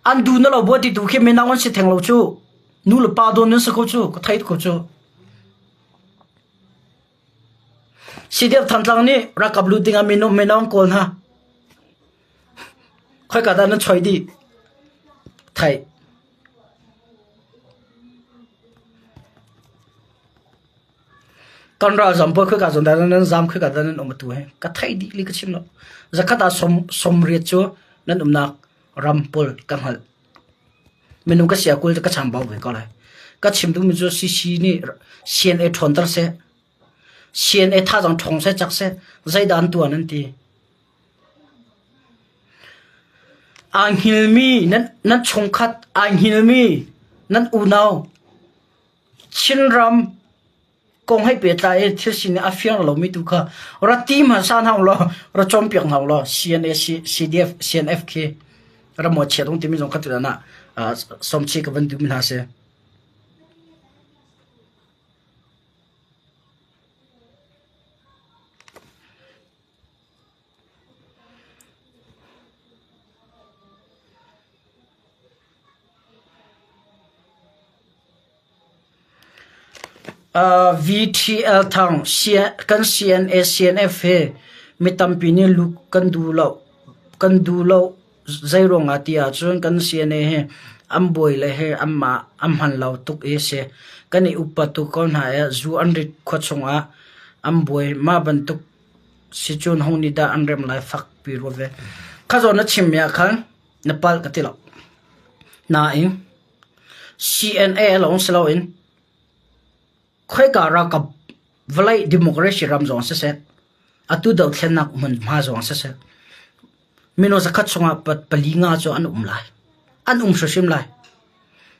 An duh na lo bu ti tu khi minang an si theng lo cu. Nu le pa dawn nan si ko cu. Ka thei ko cu. CDF Thantlang nih ralkap lut ding ah minung minang kawl hna. Khoika dah nan choi dih? Theih. Kan ralzam pawl khoika zawn dah nan zam khoika dah nan um atu hi ka theih dih li ka chim lo. Zakhat ah som somriat cu nan umnak ram pawl ka hngalh. Minung ka sia kul ka chambau ve ko lai. Ka chim duhmi cu CC nih CNA ṭhawnter seh. CNA thazaang ṭhawng seh cak seh. Zeidah an tuah nan ti? Aa hngilmi nan chungkhat aa hngilmi nan unau Chinram kong hei pehtlai i thil sining a fiang lomi tu kha ra ti hmasa hna ulaw ra cawnpiak hna ulaw CNA, CDF, CNF khi ra mawhchiat ung timi zong kha tutan ah sawmchih ka van duhmi hna si. VTL Thang, kan CNA CNF hi mi tampi nih lu kan duh lo. Kan duh lo zeiruang ah ti ahcun kan CNA hi an buai le hi anmah an hman lo tuk i si. Kan i upat tuk ko hna i zu an rit khua chungah an buai. Mah bantuk Si cun ho nih dah an rem lai fakpi ruat ve. Kha zawn na chimmi ah khan na palh ka ti lo. Nain CNA lawng si loin khoika ralkap vawlei democracy ram zong siseh, atu dothlennak hmunhma zong siseh, mino zakhat chungah pali nga cu an um lai. An um hrimhrim lai.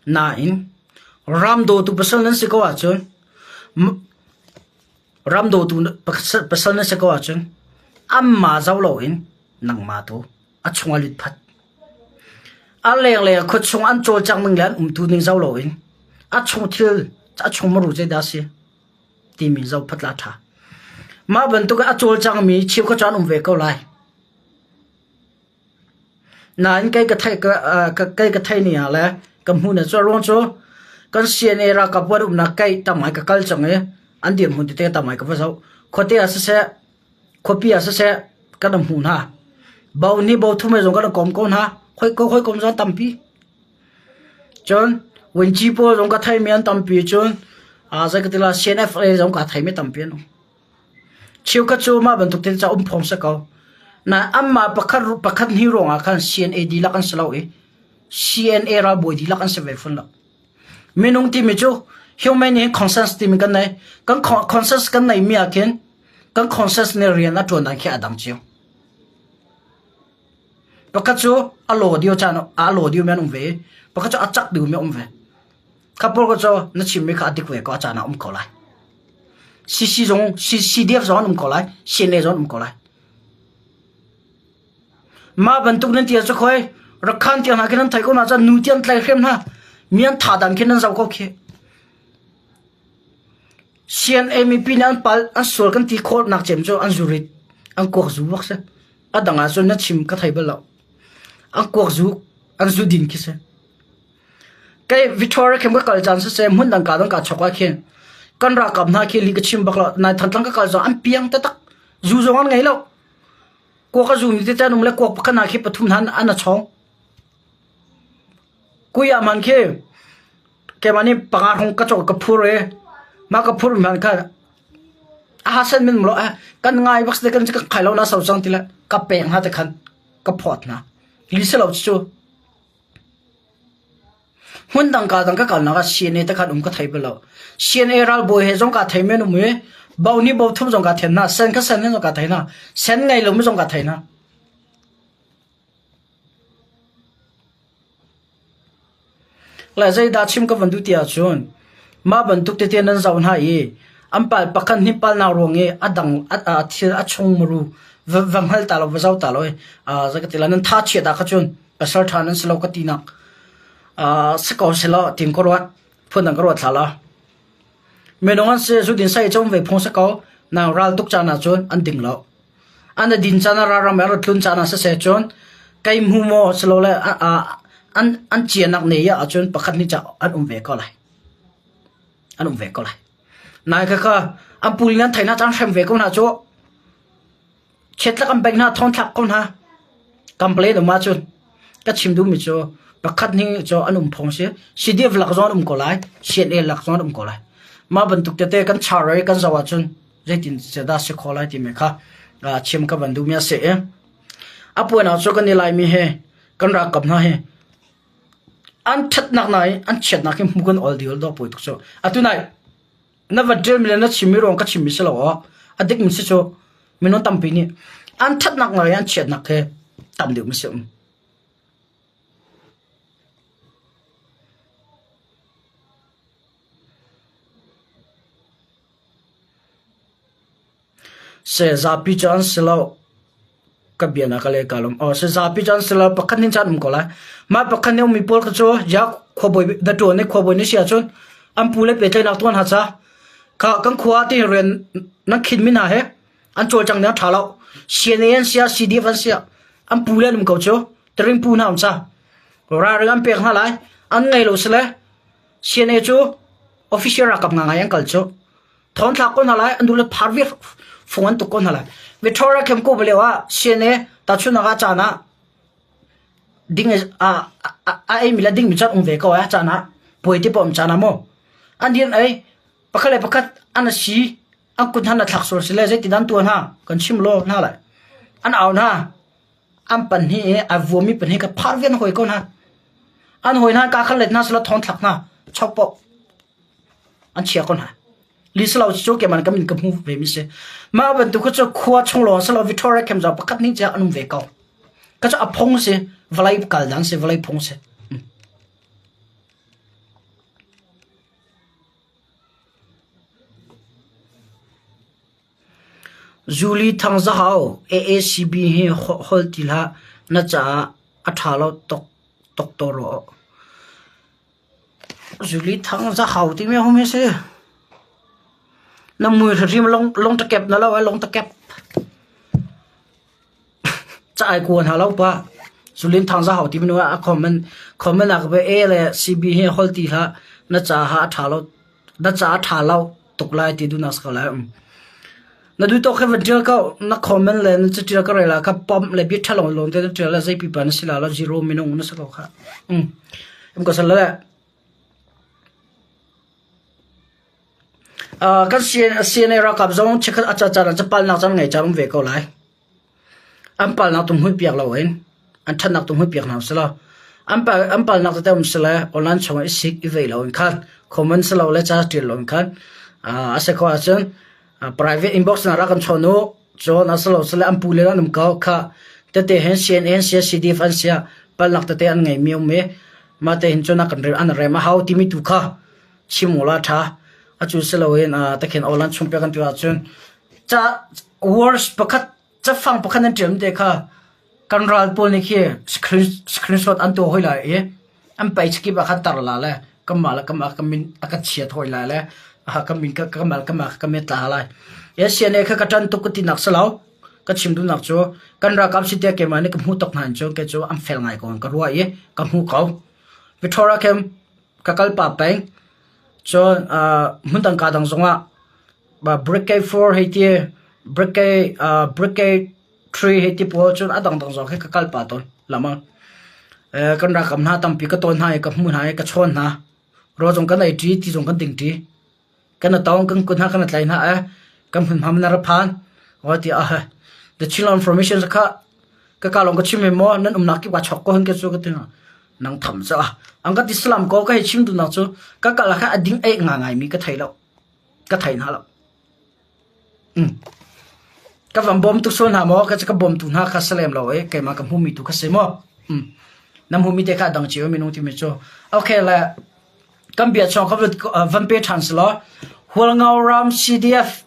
Nain ram dawtu pasal nan si ko ahcun Ram dawtu pasal na si ko ahcun anmah zoh loin nangmah tu a chungah lut phat. A lenglei ah khuachung an cawlcangh ning le an umtu ning zoh loin a chung thil a chung maru zeidah a si timi zoh phat la ṭha. Mah bantuk a cawlcangmi cheukhat cu an um ve ko lai. Nain kei ka theih kei ka theih ni ah le ka hmuh na cu a ruang cu kan CNA ralkap an umnak kei tam ngai ka kal cang i an dirhmun tete tam ngai ka va zoh. Khuate ah siseh, khuapi ah siseh kan hmuh hna. Bo hnih bo thum he zong kan i kom ko hna. Hoi ko hoi kom zong tampi. Cun Winci pawl zong ka theimi an tampi cun zei ka ti la CNFA zong ka theimi tampi an um. Cheukhat cu mah bantuk thil ca um phawng si ko. Na anmah pakhat pakhat hnih ruangah khan CNA dihlak an si lo i CNA ralbawi dihlak an si ve fawn lo. Minung timi cu human in consensus timi kan nei. Kan consensus kan nei mi ah khin kan consensus nih rian a ṭuan dan khi a dang cio. Pakhat cu a law dio caan a law dio mi an um ve i pakhat cu a cak dio mi a um ve. Kha pawl ka cu na chimmi kha a dik ve ko a caan ah um ko lai. CC zong CDF zong an um ko lai, CNA zong an um ko lai. Mah bantuk nan ti ah cu khoi Rakhan tiang hna khi nan theih ko hna cun nu tiang tlai hrem hna. Mi an tha dan khi nan zoh ko khi. CNA mipi nih an pal an sual kan ti khawh nak cem cu an zurit an kuak zu bak si. A dang ah cun na chim ka thei bal lo. An kuak zu an zu din khi si. Kei Victoria khem ka kal caan siseh hmun dang ka dang ka chok ah khin kan ralkap hna khi li ka chim bak lo. Nai Thantlang ka kal zong an piang taktak. Zu zong an ngei lo. Kuak a zumi tete an um le kuak pakhat hna khi pathum hna an a chawng. Kui ah man khi keimah nih panga hong ka cawk ka phur i mah ka phur man kha a ha sen min lo kan ngai bak kan kan khai lo na so cang ti le ka pek hna te khan ka phawt hna. Li se lo cu Hmun dang ka dang ka kalnak ah CNA te khan um ka thei bal lo. CNA ralbawi he zong ka thei men um i bo ni bo thum zong ka then hna, sen kha sen he zong ka thei hna, sen ngei lo mi zong ka thei hna. Le zeidah chim ka van duh ti ahcun mah bantuk tete nan zoh hna i an pal pakhat hnih palnak ruang i a dang a thil a chung muru va va hngal ta lo va zoh ta lo i zei ka ti la nan tha chiat ah kha cun pasal ṭha nan si lo ka tinak si ko selaw tin ka ruat phundang ka ruat hlah la minung an si zudin sai cu um ve phung si ko nang ral tuk caan ah cun an ding lo an din caan ah ralram an tlun caan ah siseh cun kei hmu maw silole an an cianak ne ah cun pakhat nih ca an um ve ko lai an um ve ko lai nai kha kha an puli nan theina caan hrem ve ko hna cu Chiatlak an bengh hna, thawngthlak ko hna. Complain um ahcun ka chim duhmi cu pakhat nih cu an um phung si. CDF lak zong an um ko lai, CNA lak zong an um ko lai. Mah bantuk tete kan char i kan zoh ahcun zeitin dah si kho lai timi kha chim ka van duhmi a si i a puan cu kan i Laimi he kan ralkap hna he an ṭhatnak na i an chiatnak hi hmu kan ol dih ol pawi tuk cu. Atu nai na va ṭialmi le na chimmi ruang ka chimmi si lo aw a dikmi si cu minung tampi nih an ṭhatnak ngai an chiatnak he tam deuh mi si um. Se zapi cu an si lo. Ka bia na ka le ka lawm. Aw se zapi cu an si lo. Pakhat nih caan um ko lai. Mah pakhat nih ummi pawl kha cu ya khuabawi na ṭuan i khuabawi na si ahcun an pu le pehtlaihnak tuan ha ca. Kha kan khua ti rian nan khin mi hna he an cawlcang ning a ṭha lo. CNA an sia, CDF an sia, an pu le an um ko cu. Taring pu hna um ca. Ralring an pek hna lai. An ngei lo sile CNA cu official ralkap ngangai an kal cu. Thawngthlak ko hna lai an duh le phar viar fung an tuk ko hna lai. Victoria camp ko lio ah CNA tahchunhnak ah caan ah ding a a ei mi le ding mi caan um ve ko ai caan ah puai te pom caan ah mu an dir ei pakhat le pakhat an si an kut han na thlak sual sile zeitin an tuan ha kan chim lo hna lai an au hna an pan hi a vuami pan hi ka phar vian hoi ko hna an hoi hna ka khan let hna sila thong thlak hna chok po an chia ko hna lislo cu keman ka min ka hmu ve mi si mah bantuk cu khua chung lawng silo Victoria camp zong pakhat ning cia an um ve ko ka cu a phung si vawlei kal dan si vawlei phung si Julie Thang Zahau AACB hi hol ti hlah na caah a ṭha lo tok tok to rawh. Zuli thang zahau timi hom hi si. Na mui hrim long long takep na lo ai long takep. Ca ai kuan ha lo pa. Zulin thang zahau timi nu a comment comment ak be A le CB hi hol ti hlah na ca ha a tha lo na ca a tha lo tuk lai ti du nak ko lai um. Na du tok he van tial ko na comment le na tial ka rela ka pom le bi thalong lon te na tial la zei pipa na sila lo zero minung na sa ko kha. Um. Um ko sal le Uh, kan CNA ralkap zong chikkhat a ca caan ah palnak caan ngei caan um ve ko lai. An palnak tum hui piak lo in an ṭhatnak tum hui piak hna selaw an pal an palnak tete um sele online chung i sik i vei lo in khan comment selo le ca ṭial lo in khan uh, a se ko ahcun private inbox na rak kan chawn u cun a selo sele an pu le an um ko kha tete hen CNN sia CDF an sia palnak tete an ngei mi um i mah te hin cun a kan rem an rem a hau timi tu kha chim ula tha acu siloin takhin online chung pe kan tu ahcun ca words pakhat cafang pakhat nan ṭial te kha. Kan ral pawl nih khi screenshot an tuah hoi lai i an page kip ah khan tar la le kanmah le kanmah ka min a ka chiat hoi lai le ka min kanmah le kanmah ka min tla lai. CNA kha ka ṭan tuk ka tinak si lo. Ka chim duhnak cu kan ralkap si tiah keimah nih ka hmuh tuk hna in cun kei cu an fel ngai ko ka ruah i ka hmu ko. Victoria Camp ka kal pah peng. Cun hmundang ka dang zongah Brigade 4 hei ti Brigade Brigade 3 hei ti pawl cun a dangdang zong khi ka kal pah tawn lamang. Kan ralkap hna tampi ka tawn hna i ka hmuh hna i ka chawn hna. Rawl zong kan ei ṭi, ti zong kan ding ṭi. Kan a tawng, kan kut hna kan tlai hna i kan hmunhma na ra phan. Wa ti ah the Chinland Information kha ka ka lawng ka chim maw nan umnak kip ka chok ko han ke cu ka ti nang tham cha ang ka ti salam ko ka hei chim duhnak cu ka kal kha a ding ei nga ngai mi ka thei lo ka thei hna lo Ka van bawm tuk sual hna maw? Ka ka bawmtu hna kha si lem lo i keimah ka hmumi tu kha si maw? Na hmumi te kha a dang cio minung timi cu. Okay le kan bia chung ka van pe ṭhan si law Hualngo ram CDF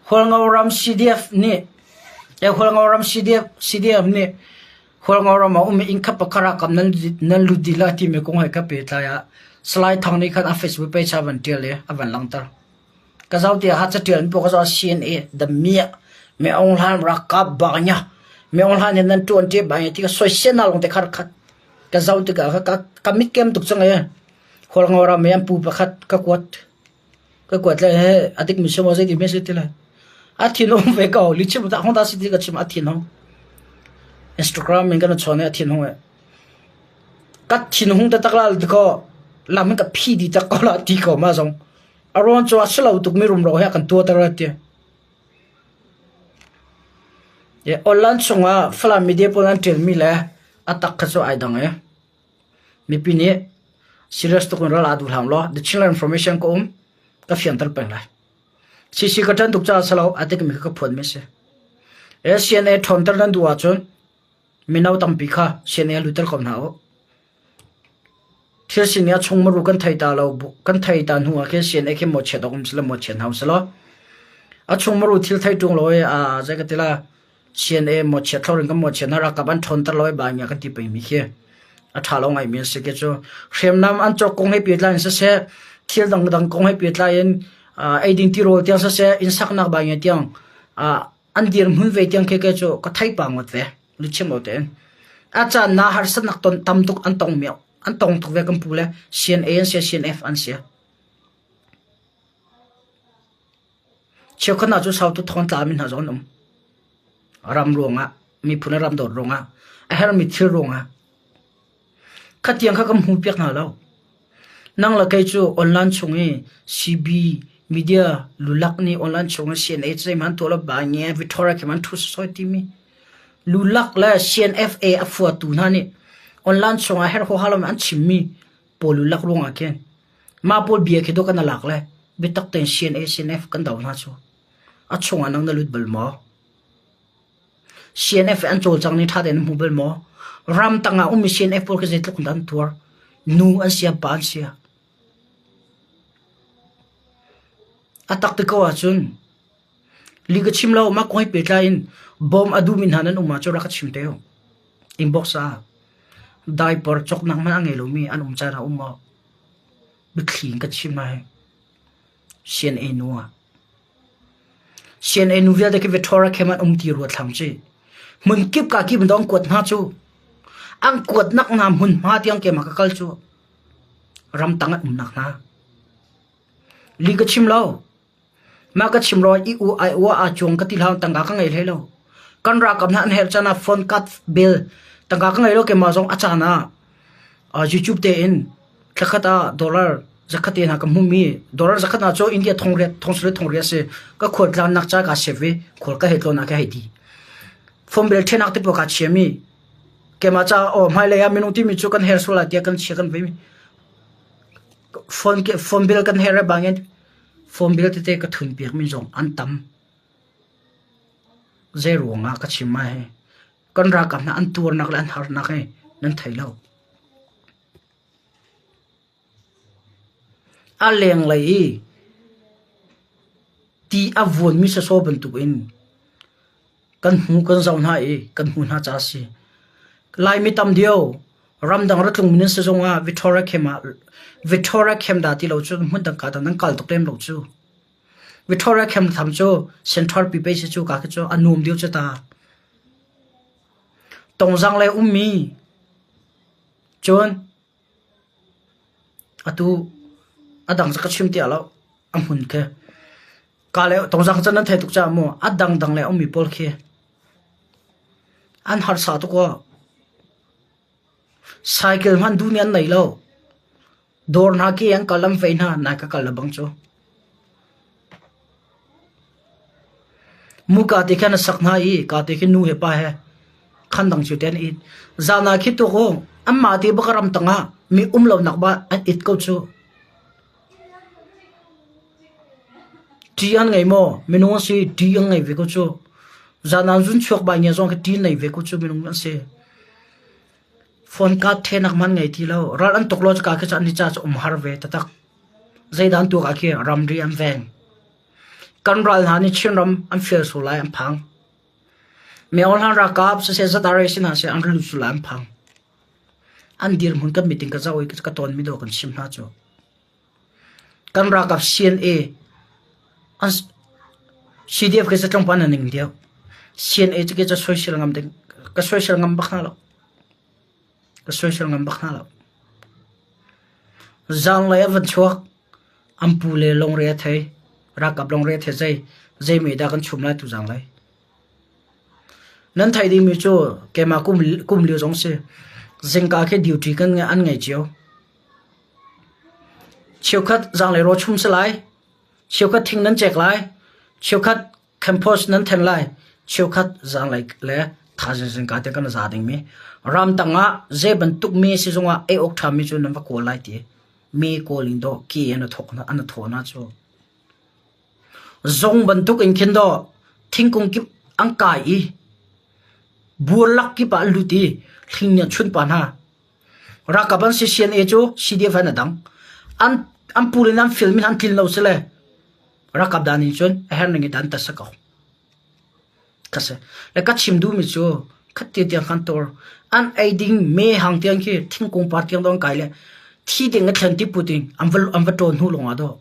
Hualngo ram CDF nih Hualngo ram CDF CDF nih Hualngo ram ah um i inn khat pakhat ah kam nan nan lut dih lai timi kong he ka pehtlai ah Salai Thang nih khan a Facebook page ah van ṭial i a van langhter. Ka zoh tiah ha caṭial an puak ka zoh CNA the Mia Me Aung Hlaing ralkap bak nya Me Aung Hlaing nih nan ṭuan ṭi bak nya ti ka soisel na lawng te kha khat ka zoh tikah ka ka ka mit kem tuk cang e Hualngo ram i an pu pakhat ka kuat ka kuat le he a dik mi si maw zeiti hme si ti lai a thin hung ve ko li chim ta hong ta si ti ka chim a thin hung Instagram in kan chawn i a thin hung e ka thin hung ta tak la ko lam in ka phi di tak ko la ti ko ma zong A rawn cu a si lo tukmi rumro he a kan tuahter a ti. Online chungah Falam media pawl an ṭialmi le a tak kha cu ai dang i mipi nih serious tuk in ral aa duh hlah law the Chinland information ka um ka fianter peng lai. CC ka ṭan tuk caah si lo a tikmi kha ka phuanmi a si. CNA ṭhawnter nan duh ahcun mino tampi kha CNA lutter ko hna u. Thil sining a chungmuru kan thei ta lo kan thei ta hnu ah khin CNA khi mawhchiat awk um sila mawhchiat hna usih law a chungmuru thil thei ṭung lo i aa zei ka ti la CNA mawhchiat thlorin kan mawhchiat hna ralkap an ṭhawnter lo i ba ngia kan ti pengmi khi a ṭha lo ngaimi a si khi cu hriamnam an cawk kong he pehtlai in siseh thil dangdang kong he pehtlai in eiding tirawl tiang siseh inn saknak ba ngia tiang an dirhmun ve tiang khi ke cu ka thei pa ngawt ve luchin lo tein a caan na harsatnak ton tam tuk an tong miau an tong tuk ve kan pu le CNA an si CNF an si cheukhat hna cu sau tu thon tla mi hna zong an um ram ruangah miphun ram dawt ruangah a hermi thil ruangah Khatiang kha kan hmuhpiak hna lo. Nang le kei cu online chung i CB media lulak nih online chung i CNA zeihmanh an tuah lo ba nge Victoria khi man thu soi timi lulak le CNFA a fuatu hna nih online chung ah herh huaha lo an chimmi pawl lulak ruangah khin mah pawl bia khi dawh kan lak le biatak tein CNA CNF kan do hna cu a chungah nang na lut bal maw? CNF an cawlcang ning ṭha tein na hmu bal maw? Ramtang ah ummi CNF pawl khi zeitluk in dah an tuar? Nu an sia, pa an sia. A tak ti ko ahcun li ka chim lo, mah kong he pehtlai in bawm a duhmi hna nan um ahcun rak ka chim te u. Inbox ah diaper cawknak hmanh a ngei lomi an um caan a um maw? Biathli in ka chim hna hi. CNA nu ah. CNA nu vialte khi Victoria khem an um ti rua thlang ci. Hmun kip ka kip in an kuat hna cu. An kuatnak hna hmunhma tiang keimah ka kal cu. Ramtang an umnak hna. Li ka chim lo. Mah ka chim ro i u ai ua a chuang ka ti hlang tangka ka ngei hlei lo. Kan ralkap hna an herh caan ah phone card bill tangka ka ngei lo keimah zong a caan ah YouTube tein Thlakhat ah dollar zakhat te hna ka hmumi dollar zakhat hna cu India thong riat thong sule thong riat si ka khual tlannak ca ka save i khual ka hei tlawn ah ka hei di. Phone bill ṭhenak te pawl ka chiami keimah ca aw hmailei ah minung timi cu kan her sual lai tiah kan chia kan vei mi phone ke phone bill kan her bangin phone bill tete ka thun piak mi zong an tam. Zei ruangah ka chim ma hi kan ralkap hna an tuarnak le an harnak hi nan thei lo. A lenglei i ti a vuanmi sasaw bantukin. Kan hmu kan zoh hna i kan hmu hna ca a si. Laimi tam deuh ramdang ra tlungmi nan si zongah Victoria Camp ah Victoria Camp dah ti lo cu hmun dang ka dang nan kal tuk lem lo cu. Victoria Camp tham cu Central pi pe si cu ka khi cu a nuam deuh cu ta. Tongzang le ummi cun atu a dang cu ka chim tiah lo a hmun khi ka le tongzang can nan thei tuk caah mu a dangdang le ummi pawl khi an harsa tuk aw. Cycle hman duh nih an nei lo. Dawr hna ki an kal an vei hna nai ka kal le bang cu. Muka te khan a sak hna i ka te khi nu he pa he khan dang cu te an it. Zan ah khi tuk u anmah te bak ram tangah mi um lo nak ba an it ko cu. Ṭi an ngei maw? Minung an si ṭi an ngei ve ko cu. Zan ah zun chuak bai nge zong khi ṭi nei ve ko cu minung an si. Phone card thenak man ngei ti lo. Ral an tuk lo cu ka khi cu an i ca cu um har ve taktak. Zeidah an tuak ah khi ramri an veng. Kan ral hna nih Chinram an fial sual lai an phang. Myohlan ralkap siseh ZRA si hna seh an lut sual lai an phang. An dirhmun kan meeting ka zoh i ka tawnmi dawh kan chim hna cu. Kan ralkap CNA an CDF ke tlawmpal an ning deuh. CNA cu ke cu soisel ngam ding ka soisel ngam bak hna lo. Ka soisel ngam bak hna lo. Zaanglei a van chuak. An pu le lungre a thei. Ralkap lungre a thei zei zei mei dah kan chum lai tu zaanglei. Nan theih dingmi cu keimah kum, kum lio zong si. Zingka khi duty kan an ngei cio. Cheukhat zaanglei raw chum si lai. Cheukhat thing nan cek lai. Cheukhat Campus nan then lai. Cheukhat zaanglei le thaizing zingka te kan za dingmi. Ramtang ah zei bantuk mi si zongah ei awk ṭhami cu nan va kawl lai ti. Mi kawl in dawh ki an thawk na an thaw na cu. Zong bantuk in khin dawh thingkung kip an kai i buar lak kip ah an lut i hling nih a chunh pa hna. Ralkap an si CNA cu CDF an a dang. An an pul in an film in an tlin lo sile Ralkap dan in cun a herh ning in dan tat si ko. Kha si. Le ka chim duhmi cu khat te tiang khan tor an ei ding me hang tiang khi thingkung par tiang dong kai le thi ding a thlen ti put in an va an va ṭawn hnu lawng ah dawh.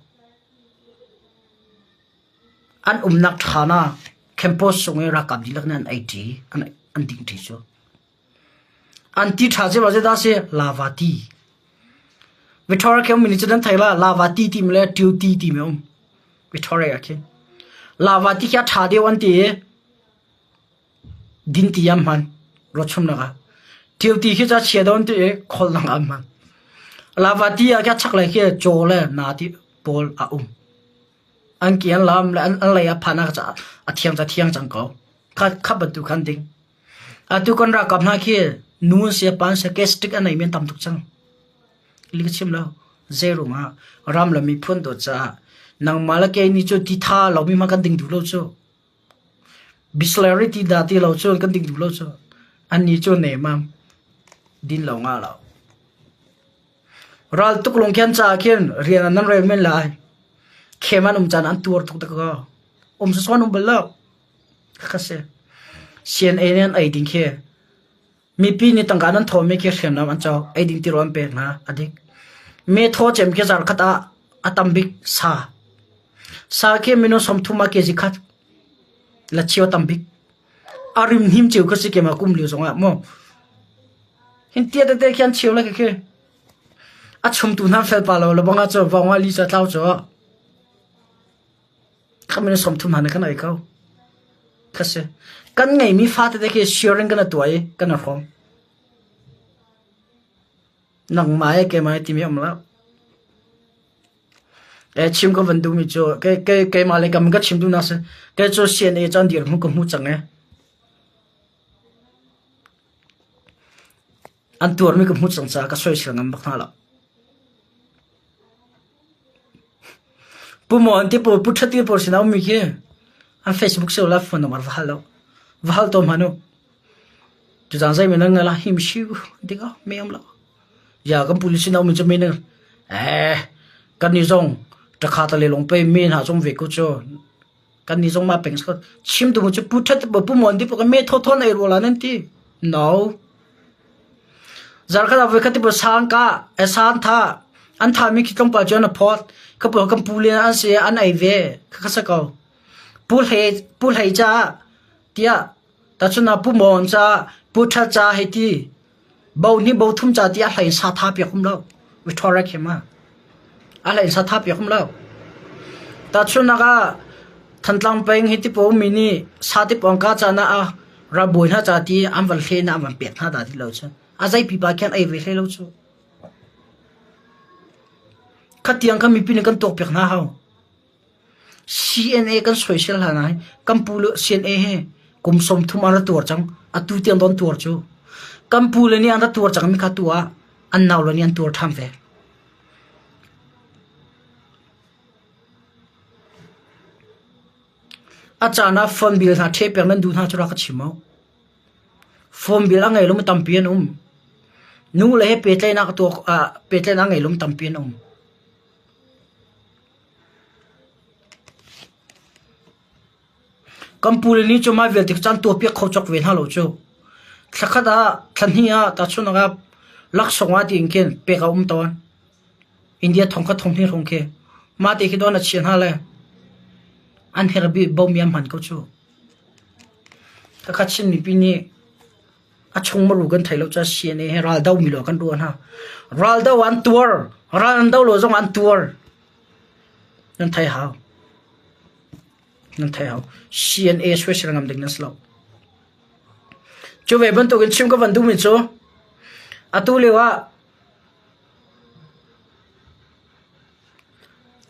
An umnak ṭha na campus chung i ralkap dihlak nih an ei ṭi an an ding ṭi cu. An ti ṭha cu zeidah a si? Lava ti. Victoria khi a ummi nih cun an theih la. Lava ti timi le ṭio ti timi a um. Victoria ah khin. Lava ti khi a ṭha deuh an ti i din ti an hman rawchumnak ah. Ṭio ti khi cu a chia deuh an ti i kholnak ah an hman. Lava ti ah khi a chaklei khi caw le na ti pawl a um. An ki an lam le an lei a phan ah a thiang cu a thiang cang ko. Kha kha bantuk khan ding. Atu kan ralkap hna khi nu an si pa an si gastric a neimi an tam tuk cang. Li ka chim lo. Zeiruang ah ram le miphun dawt caah nangmah le kei nih cu ti tha lomi hmanh kan ding duh lo cu. Bisleri ti dah ti lo cun kan ding duh lo cu. Annih cu nemam din lo nga lo. Ral tuk lungkhen caah khin rian an nan rel men lai. Khem an um caan an tuar tuk tak ko. Um sawn um bal lo. Ka si. CNA nih an ei ding khi mipi nih tangka nan thawmi khi hriamnam an cawk ei ding tirawl an pek hna a dik. Me thaw cem khi zarkhat ah a tam bik sa. Sa khi minung 30 ah kg khat la chio tam bik. A rim hnim cheu kha si ke ma kum liu zong ah mu. Hin tia tete khi an cheu la khi khi. A chumtu hna fel pa lo le banga cu vawng ah li cha tlau cu. Kha minung 30 hna kan ei ko. Kha si. Kan ngeimi fa tete khi sharing kan tuah i kan i hrawm. Nangmah he keimah he timi um lo. E chim ka van duhmi cu ke ke keimah le kam ka chim duhnak si. Kei cu CNA cu an dirhmun ka hmu cang e. An tuarmi ka hmu cang caah ka soisel ngam bak hna lo. Pu Maw an ti pawl, Pu Ṭhat ti pawl sinah ummi khi an Facebook si la phone number va hal lo. Va hal tawn hmanh u. Tuzaan zei men nan la him siu ti ko me um lo. Ya kan police sinah ummi cu men eh kan ni zong ṭakha ta le long pe men ha zong ve ko cu. Kan nih zong mah peng si ko. Chim tu cu pu that pu mon ti pu me tho thon ei rua la nan ti. No. Zarkhat ah voikhat ti sang ka e san tha an tha mi khi tlawmpal cu an phawt ka pu kan pu le an si an ei ve kha kha sa ko. Pu hlei pu hlei ca tiah tachun ah pu mon ca pu tha ca hei ti bo ni bo thum ca ti a hlei sa tha piak um lo. We thorek him a. A hlei sa tha piak um lo. Tachun ah Thantlang peng hi ti po mi nih sa ti pong ka ca na a ralbawi hna ca ti an van hle na an van pek hna dah ti lo cu a zei pipa khin ei ve hlei lo cu. Khatiang kha mipi nih kan tuak piak hna hau. CNA kan soisel hlan ah kan pu le CNA he kum 30 an ra tuar cang atu tiang don tuar cu. Kan pu le nih an ra tuar cang mi kha tu ah an nau le nih an tuar ṭhan ve. A caan ah phone bill hna ṭheh peng nan duh hna cu rak ka chim u. Phone bill a ngei lomi tampi an um. Nu le he pehtlaihnak a tuah ah pehtlaihnak a ngei lomi tampi an um. Kan pule nih cu mah vialte caan tuahpiak kho cawk ve hna lo cu. Thlakhat ah, thlahnih ah, tahchunhnak ah laksawng ah tiin khin pek a um tawn. India thong kha thong hnih hrawng khi mah te khi dawn a chia hna le an herh bik bomi an hman ko cu. Khakha Chin mipi nih a chung maru kan thei lo ca CNA he ral do mi lo kan ruah hna. Ral do an tuar, ral an do lo zong an tuar. Nan thei hau. Nan thei hau. CNA soisel ngam ding nan si lo. Cu ve bantukin chim ka van duhmi cu atu lio ah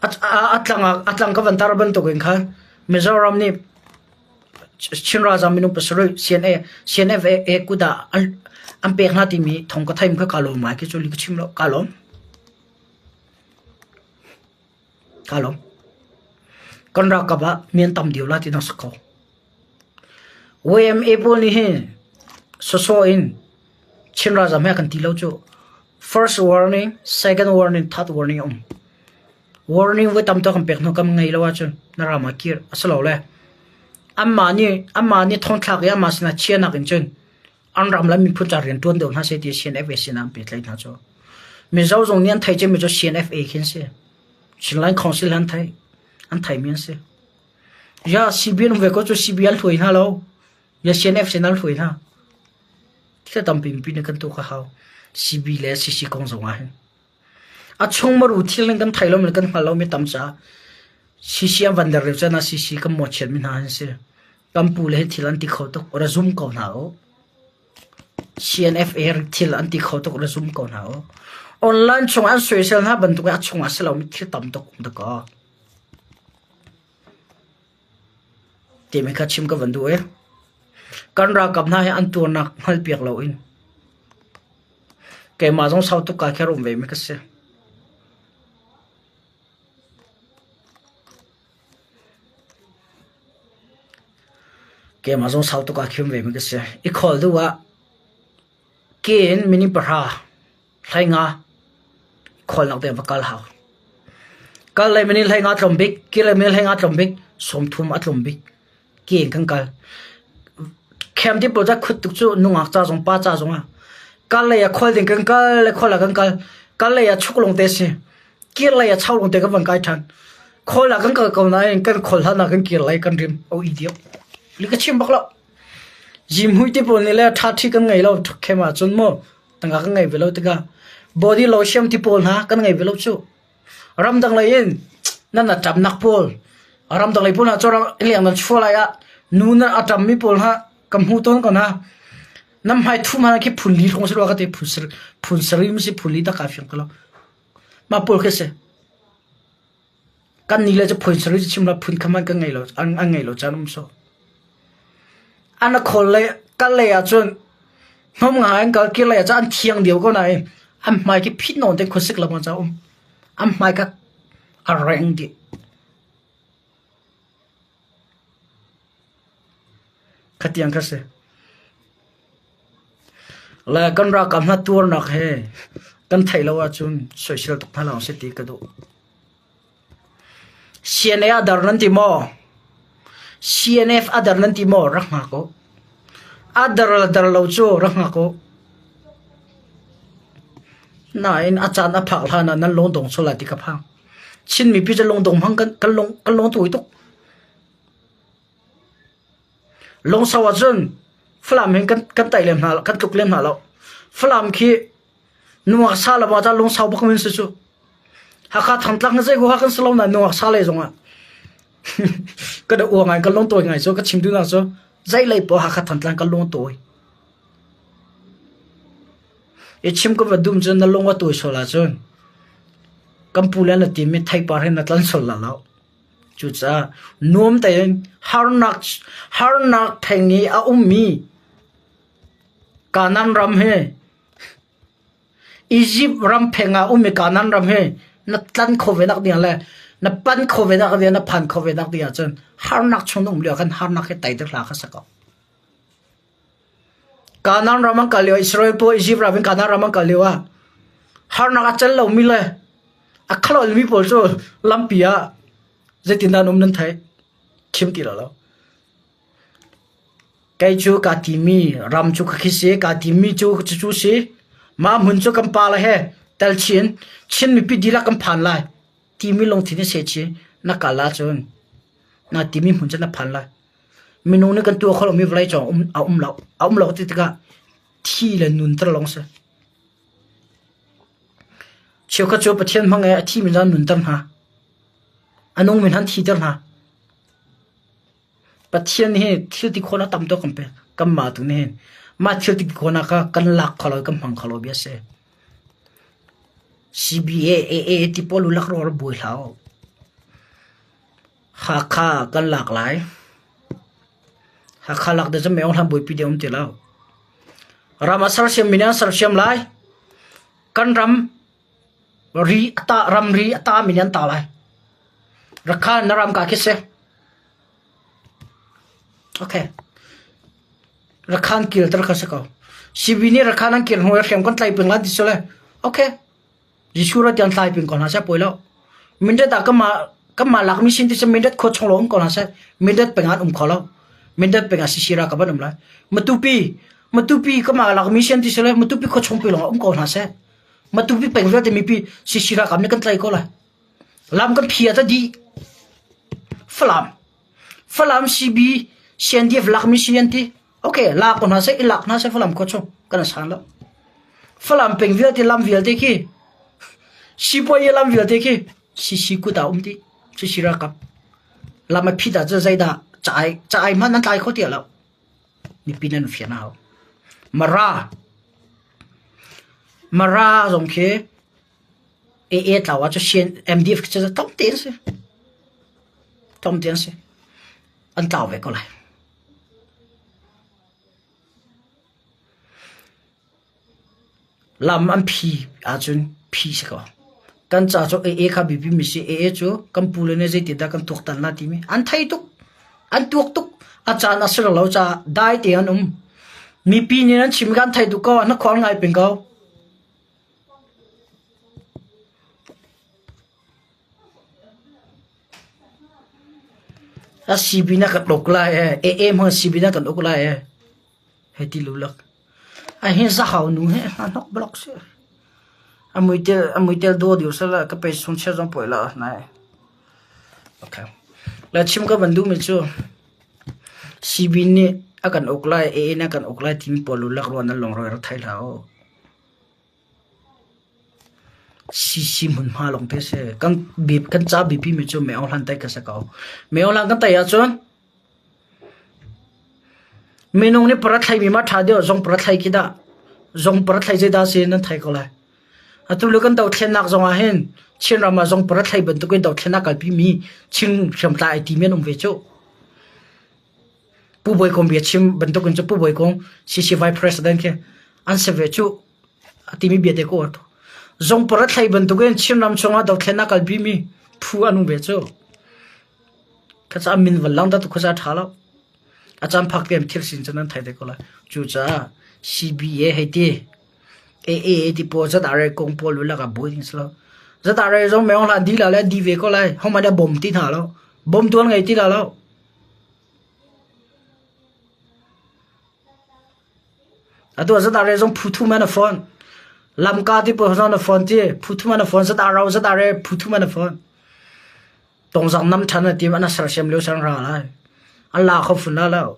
A tlang ka van tar bantukin khan Mizoram nih Chin ralzaam minung pasarih CNA CNF kut ah an pek hna timi thawng ka theih kha kaa lawm ngai. Khi cu ka chim lo. Kaa lawm. Kaa lawm. Kan ralkap ah mi an tam deuh la ti na si ko. YMA pawl nih hin sawsawh in Chin ralzam he kan ti lo cu. First warning, second warning, third warning a um. Warning voi tam tuk kan pek hnu kam ngei lo ahcun na ram ah kir a si lo le. Anmah nih anmah nih thongthlak i anmah sinah chianak in cun an ram le miphun ca rian ṭuan deuh hna seh ti CNFA sinah an pehtlaih hna cu. Mizo zong nih an theih cemmi cu CNFA khi an si. Chinland Council an theih. An theihmi an si. Ya CBN ve ko cu CBN hluai hna lo. Ya CNF sin an hluai hna. Thil tampi mipi nih kan tuak a hau. CB le CC kong zong ah hin. A chung maru thil ning kan thei lo mi kan hngal lo mi tam caah CC an van der lio caan ah CC kan mawhchiat mi hna an si. Kan pu le hi thil an ti kho tuk. Ra zum ko hna u. CNFA thil an ti kho tuk ra zum ko hna u. Online chung an soisel hna bantuk in a chung ah si lo mi thil tam tuk um dakaw. Timi kha chim ka van duh i kan ralkap hna hi an tuarnak hngalhpiak loin keimah zong sau tuk kaa kher um ve mi ka si. Keimah zong sau tuk aa khium ve mi ka si. I khawl duh ah ke in minute pahra hleinga khualnak te va kal hau. Kal lei minute hleinga tlawm bik, kir lei minute hleinga tlawm bik, 30 a tlawm bik. Ke in kan kal. Khem ti pawl khut tuk cu nungak ca zong pa ca zong ah. Kal lei ah khual ding kan kal le khual ah kan kal. Kal lei ah chuk lawng te si. Kir lei ah chau lawng te kan van kai ṭhan. Khual ah kan kal ko nain kan khual hlan ah kan kir lei kan rim. O idiot. Li ka chim bak lo. Zimhui ti pawl nih le ṭha ṭhi kan ngei lo khem ahcun mu tangka kan ngei ve lo tikah body lotion ti pawl hna kan ngei ve lo cu. Ramdang lei in nan a ṭamnak pawl ramdang lei pawl hna cu leng nan chuah lai ah nu nan a ṭammi pawl hna ka hmu tawn ko hna. Nan hmai thum hna khi phun li hrawng si rua ka ti phun sarih si phun li tak kaa fiang ko lo. Mah pawl khi si. Kan nih le cu phun sarih cu chim lo phun kha hmanh kan ngei lo an, an ngei lo caan um so. An a khawl lei kal lei ahcun hnawm ngai an kal kir lei ah cun an thiang dio ko nain an hmai khi phit nawn te khuasik lam ah um. An hmai kha a reng dih. Khatiang kha si. Le kan ralkap hna tuarnak he kan theih lo ahcun soisel tuk hna lo si ti ka duh. CNA ah dar nan ti maw? CNF a dar nan ti maw rak hngak u. A dar le dar lo cu rak hngak u. Nain a caan a phak hlan ah nan lungdong sual lai ti ka phang. Chin mipi cu lungdong hmang kan kan lung kan lung tawi tuk. Lungsau ahcun Falam hin kan kan tai lem hna kan tluk lem hna lo. Falam khi nungak sa le ba ca lungsau bak min si cu. Hakha Thantlang hi zei huaha kan si lo nain nungak sa lei zongah ka da ua ngai kan lung tawi ngai cu ka chim duhnak cu zei lei poah Hakha Thantlang kan lung tawi. I chim ka va dum cun na lung a tawi sual ahcun kan pu le na timi theipar he na tlan sual la lo. Cucaah nuam tein harnak harnak theng i a ummi Kanaan ram hi Izipt ram pheng ah ummi Kanaan ram hi na tlan kho ve nak ding le na pan kho ve nak ding na phan kho ve nak ding ahcun harnak chung na um lio ah khan harnak hi tei dek hlah kha si ko. Kanaan ram an kal lio Israel pawl Izipt ram in Kanaan ram an kal lio ah harnak a cal lomi le a khalolmi pawl cu lampi ah zeitindah an um nan theih? Chim ti lo lo. Kei cu kaa timi ram cu ka khi si, kaa timi cu cucu si. Mah hmun cu kan pa le he tel chin, Chin mipi dihlak kan phan lai timi lungthin i seh na kal ahcun na timi hmun cu na phan lai. Minung nih kan tuah kho lomi vawlei cung a um lo. A um lo ti tikah thi le nun ter lawng si. Cheukhat cu Pathian hmang i a thimi zong an nunter hna. A nungmi hna an thiter hna. Pathian hi thil ti khawhnak tam tuk kan pek. Kanmah tu nih hin mah thil ti khawhnak kha kan lak kho lo i kan hmang kho lo bia a si. CBA, AA ti pawl u lak ruangah buai hlah u. Hakha kan lak lai. Hakha lak ding cu Myo Hlan buaipi ding um ti lo. Ram a sersiam mi nih an sersiam lai. Kan ram ri a ta ramri a ta mi nih an ta lai. Rakhan na ram ka khi si. Okay. Rakhan kil tar kha si ko. CB nih Rakhan an kir hnu i hriam kan tlai peng lai ti si le. Okay. Jesuh ra tiang thlai ping ko hna seh poi lo. Mindat ah kanmah kanmah lakmi sin ti cu Mindat khua chung lo um ko hna seh. Mindat peng ah an um kho lo. Mindat peng ah sisi ralkap an um lai. Matupi Matupi kanmah lakmi sin ti si le Matupi khua chung pi lawng ah um ko hna seh. Matupi peng vialte mipi sisi ralkap nih kan tlai ko lai. Lam kan phia ta dih. Falam Falam CB CNDF lakmi si an ti. Okay, lak ko hna seh, i lak hna seh Falam khua chung kan san lo. Falam peng vialte lam vialte khi sipuai lam vialte khi sisi kut ah um ti sisi ralkap lam a phit ah cu zeidah caai caai hmanh nan tlai kho ti lo mipi nan fian a hau mara mara zong khi AA tlau ah cu MDF cu tlawm te an si tlawm te an si an tlau ve ko lai Lam an phi ahcun phi si ko. Kan ca cu AA kha biapi mi si. AA cu kan pule nih zeitindah kan tuaktan la timi an thei tuk. An tuak tuk. A caan a si lo caah dai te an um. Mipi nih an chim kan thei tuk ko. Na khual ngai peng ko. A CB na kan uk lai ee. AA hmang CB na kan uk lai ee. Hei ti lulak. A hi zahau nu he hna hnok blok si. A muitel a muitel do diu sala ka pe sung chia zong poi la nai. Okay. La chim ka van du mi cu CB nih a kan uk lai AA na kan uk lai timi pawl lulak ruan nan long roi rak thai hlah u. CC hmunhma lawng te a si. Kan kan ca biapi mi cu Meo Hlan tai ka si ko. Meo Hlan kan tai ahcun minung nih para thlai mi ma ṭha deuh zong para thlai khi dah zong para thlai zeidah si nan thei ko lai. Atu le kan dothlennak zong ah hin Chinram ah zong para thlai bantukin dothlennak kalpi mi Chin hriamtlai ai ti mi an um ve cu. Pu Bawi Kong bia chim bantukin cu Pu Bawi Kong CC Vice President khi an si ve cu a timi bia te ko zong para thlai bantukin Chinram chungah dothlennak kalpi mi phu an um ve cu. Khacha min van lang da tu khuaza tha lo. A caan phak te thil sin cun an thai te ko lai. Cucaah CBA hei ti AA ti pawl zat are kong pawl lu laka buai ding si lo. Zat are zong meong hlan di la le di ve ko lai. Homa da bom ti hna lo. Bom tuan ngei ti la lo. Atu ah ZRA zong phu thum an a fawn. Lamka ti pawl zong an a fawn ti. Phu thum an a fawn. ZRO, ZRA phu thum an a fawn. Tongzang nam ṭhan a tim an a sersiam lio sang ra lai. An la kho fun la lo.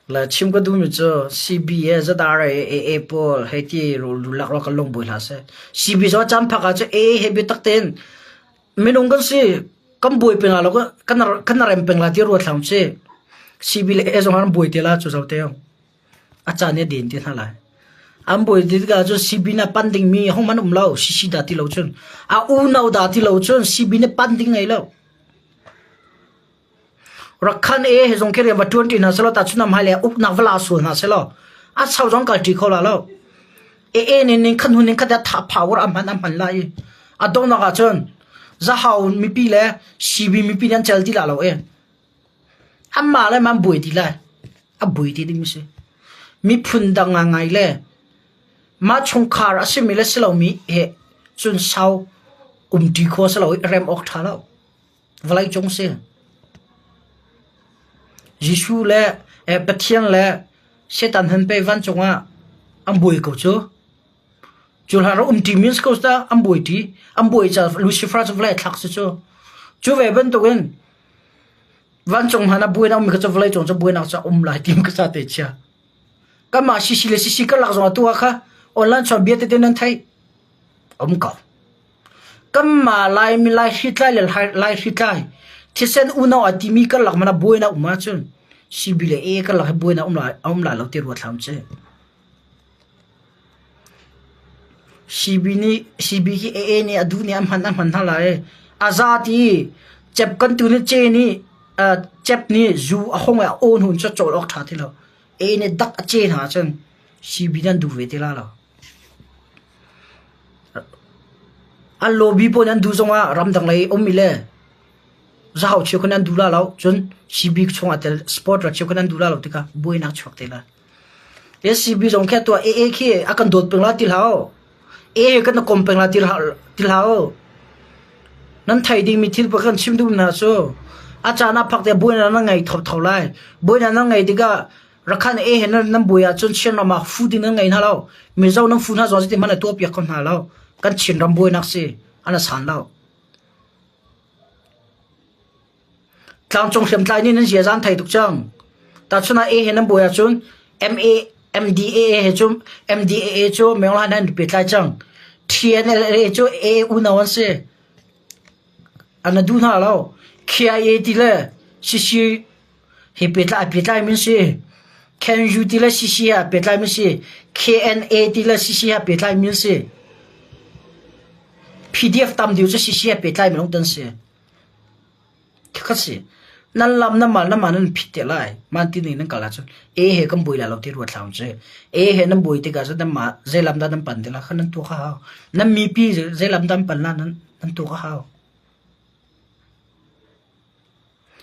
Le chim ka duhmi cu CB he ZRA AA pawl hei ti lulak ro kan lung bui hlah seh. CB zong caan phak ah cu AA he biatak tein minung kan si kan buai peng la lo kan kan rem peng la ti ruat hlah si. CB le AA zong an buai te la cu zo te a caan i din ti hna lai. An buai ti tikah cun CB na pan dingmi hong man um lo CC dah ti lo cun a unau dah ti lo cun CB na pan ding ngei lo. Rakhan e he zong khi rian va ṭuan ṭi hna selaw tahchun hmailei ah uknak va la sual hna selaw a sau zong kal ṭi kho la lo. E e nin ning khan hun ning khat tha power a hman a hman lai i a donghnak ah cun zahau mipi le CB mipi nih an cel ti la lo e. Anmah le man buai ti lai. A buai ti ding si. Miphun dang ngai le mah chungkhar a simi le si lomi he cun sau um ṭi kho si lo i rem awk ṭha lo. Vawleicung si. Jesuh le Pathian le Satan han pei vancung ah an buai ko cu. Cu hlan ah umṭi means ko ta an buai ṭi. An buai ca Lucifer cu vawlei thlak si cu. Cu ve bantukin vancung hmanh ah buainak um mi kha cu vawleicung cu buainak cu a um lai ti ka sa te chia. Kanmah sisi le sisi karlak zong ah tu ah kha online chuan bia tete nan theih. Um ko. Kanmah Laimi laihritlai le laihritlai thisen unau a timi karlak hmanh ah buainak um ahcun CB le AA karlak hi buainak um lai, a um lai lo ti ruat hlah usih. CB nih CB hi AA nih a duh nih a hman a hman hna lai. A za ti cep kan tu nih ce nih uh, cep nih zu a hong i a awn hun cu cawl awk ṭha ti lo. AA nih dak a ce hna ahcun CB nan duh ve ti la lo. An lobby pawl nih an duh zongah ramdang lei ummi le zahau cheukhat nih an duh la lo. Cun CB chungah tel sport ral cheukhat an duh la lo tikah buainak chuak te lai. CB zong khi atu ah AA khi a kan dawt peng la ti hlah u. AA kan kom peng la ti hlah u. Nan theih dingmi thil pakhat kan chim duh hna cu a caan ah phak te buainak nan ngei thotho lai. Buainak nan ngei tikah Rakhan e he nan buai ahcun Chinram ah fu ding nan ngei hna lo. Mizo nan fu hna zong zeitin hmanh na tuahpiak kho hna lo. Kan Chinram buainak si an san lo. Tlangcung hriamtlai nih nan ziaza an thei tuk cang. Tahchun ah A he nan buai ahcun MA MDAA he cu MDAA cu Mengla nan pehtlai cang. TNLA cu A unau an si. An duh hna lo. KIA ti le CC Hi pehtlai min si. KNU ti le CC he aa pehtlai mi si. KNA ti le CC he aa pehtlai mi si. PDF tam deuh cu CC he pehtlai mi lawng an si. Khakhat si. Nan lam nan mal nan mah nan phit te lai. Man ti ning nan kal ahcun A he kan buai lai lo ti ruat hlah cu. A he nan buai tikah cun nan mah zei lam dah nan pan ti la kha nan tuak a hau. Nan mipi zei lam dah an pan la nan nan tuak a hau.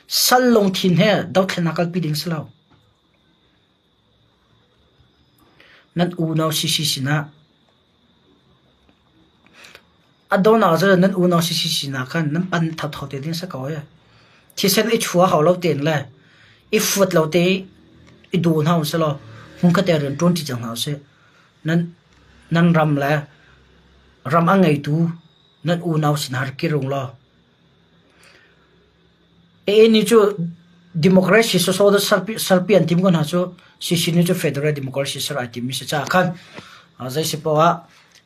Sal lungthin he dothlennak kalpi ding si lo. Nan unau CC sinah a donak cu nan unau CC sinah khan nan pan thotho te ding si ko ee. Thisen i chua hau lo tein le i fuat lo te i daw hna usih law hmunkhat te rian ṭuan ṭi cang hna usih. Nan nan ram le ram a ngeitu nan unau sinah rak kir ung law AA nih cu democracy sawsawh serpi an tim ko hna cu CC nih cu federal democracy ser ai timmi si caah khan zei si poah ah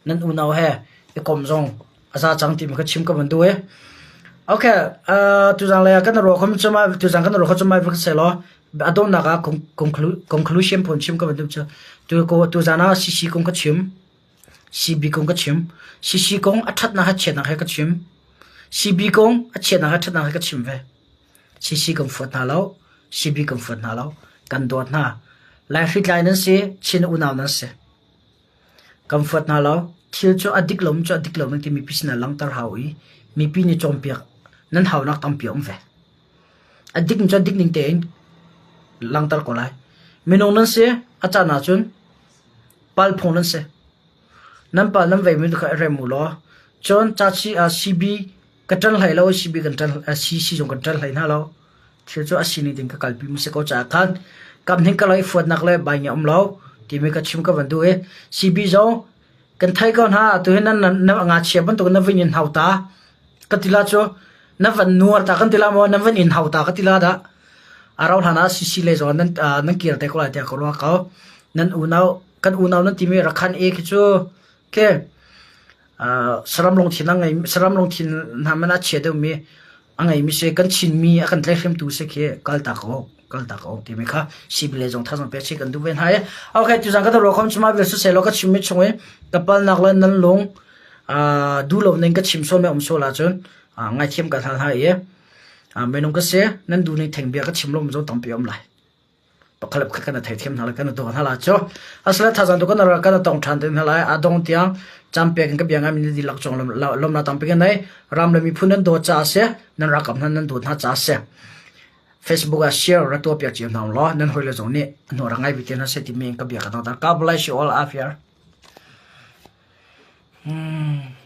nan unau he i kom zong a za cang timi kha chim ka van duh i. Okay, tuzang lei ah kan ruah kho cu tuzang kan ruah kho cu mai va seh law a donghnak ah conclusion phun chim ka van duh cu tu tuzan ah CC kong ka chim. CB kong ka chim. CC kong a ṭhatnak he chiatnak he ka chim. CB kong a chiatnak he ṭhatnak he ka chim ve. CC kan fuat hna lo. CB kan fuat hna lo. Kan dawt hna. Laihritlai nan si, Chin unau nan si. Kan fuat hna lo. Thil cu a dik lo cu a dik lo nan ti mipi sinah langhter hau i mipi nih cawnpiak nan haunak tampi a um ve. A dik cu a dik ning tein langhter ko lai. Minung nan si, a caan ahcun Palphung nan si. Nan pa nan veimi kha i rem u law cun ca CB ka ṭan hlei lo CB kan ṭan CC zong kan ṭan hlei hna lo. Thil cu a sining ding ka kalpi mi si ko caah khan kam hning ka lo i fuatnak le bai nge um lo timi ka chim ka van duh i CB zong kan thei ko hna tuhin nan na ngakchia bantuk na vin in hauta ka tila cu na van nuar ta kan tila maw na van in hauta ka tila dah a rau hlan ah CC le zong nan nan kir te ko lai tiah ka ruah ko nan unau kan unau nan timi rakhan e khi cu ke saram lungthin a ngei saram lungthin hna man a chia deuhmi a ngeimi si kan Chinmi a kan tlaihhremtu si khi kaltak awk kaltak awk timi kha sibile zong thazang pek si kan duh ve hna i okay tuzan ka ro khom chuma vel siseh law ka chimmi chung i ka palnak le nan lung duh lo ning ka chim sual me um sual ahcun ngaithiam ka hal hna i minung ka si nan duh ning theng bia ka chim lo mi zong tampi um lai pakhat le pakhat kan theithiam hna lai kan do hna lai cu asle thazang tu kan ra kan tong than te hna lai adong tiang champion kan bia ngai min dilak chong lom na tampi kan nei ram le miphun nan do cha se nan rakam nan nan do hna cha se Facebook ah share ra to piak chiu hna lo nan hoi le zong nih no ra ngai bi te na se ti mi ka bia ka dong ta God bless you all after hmm.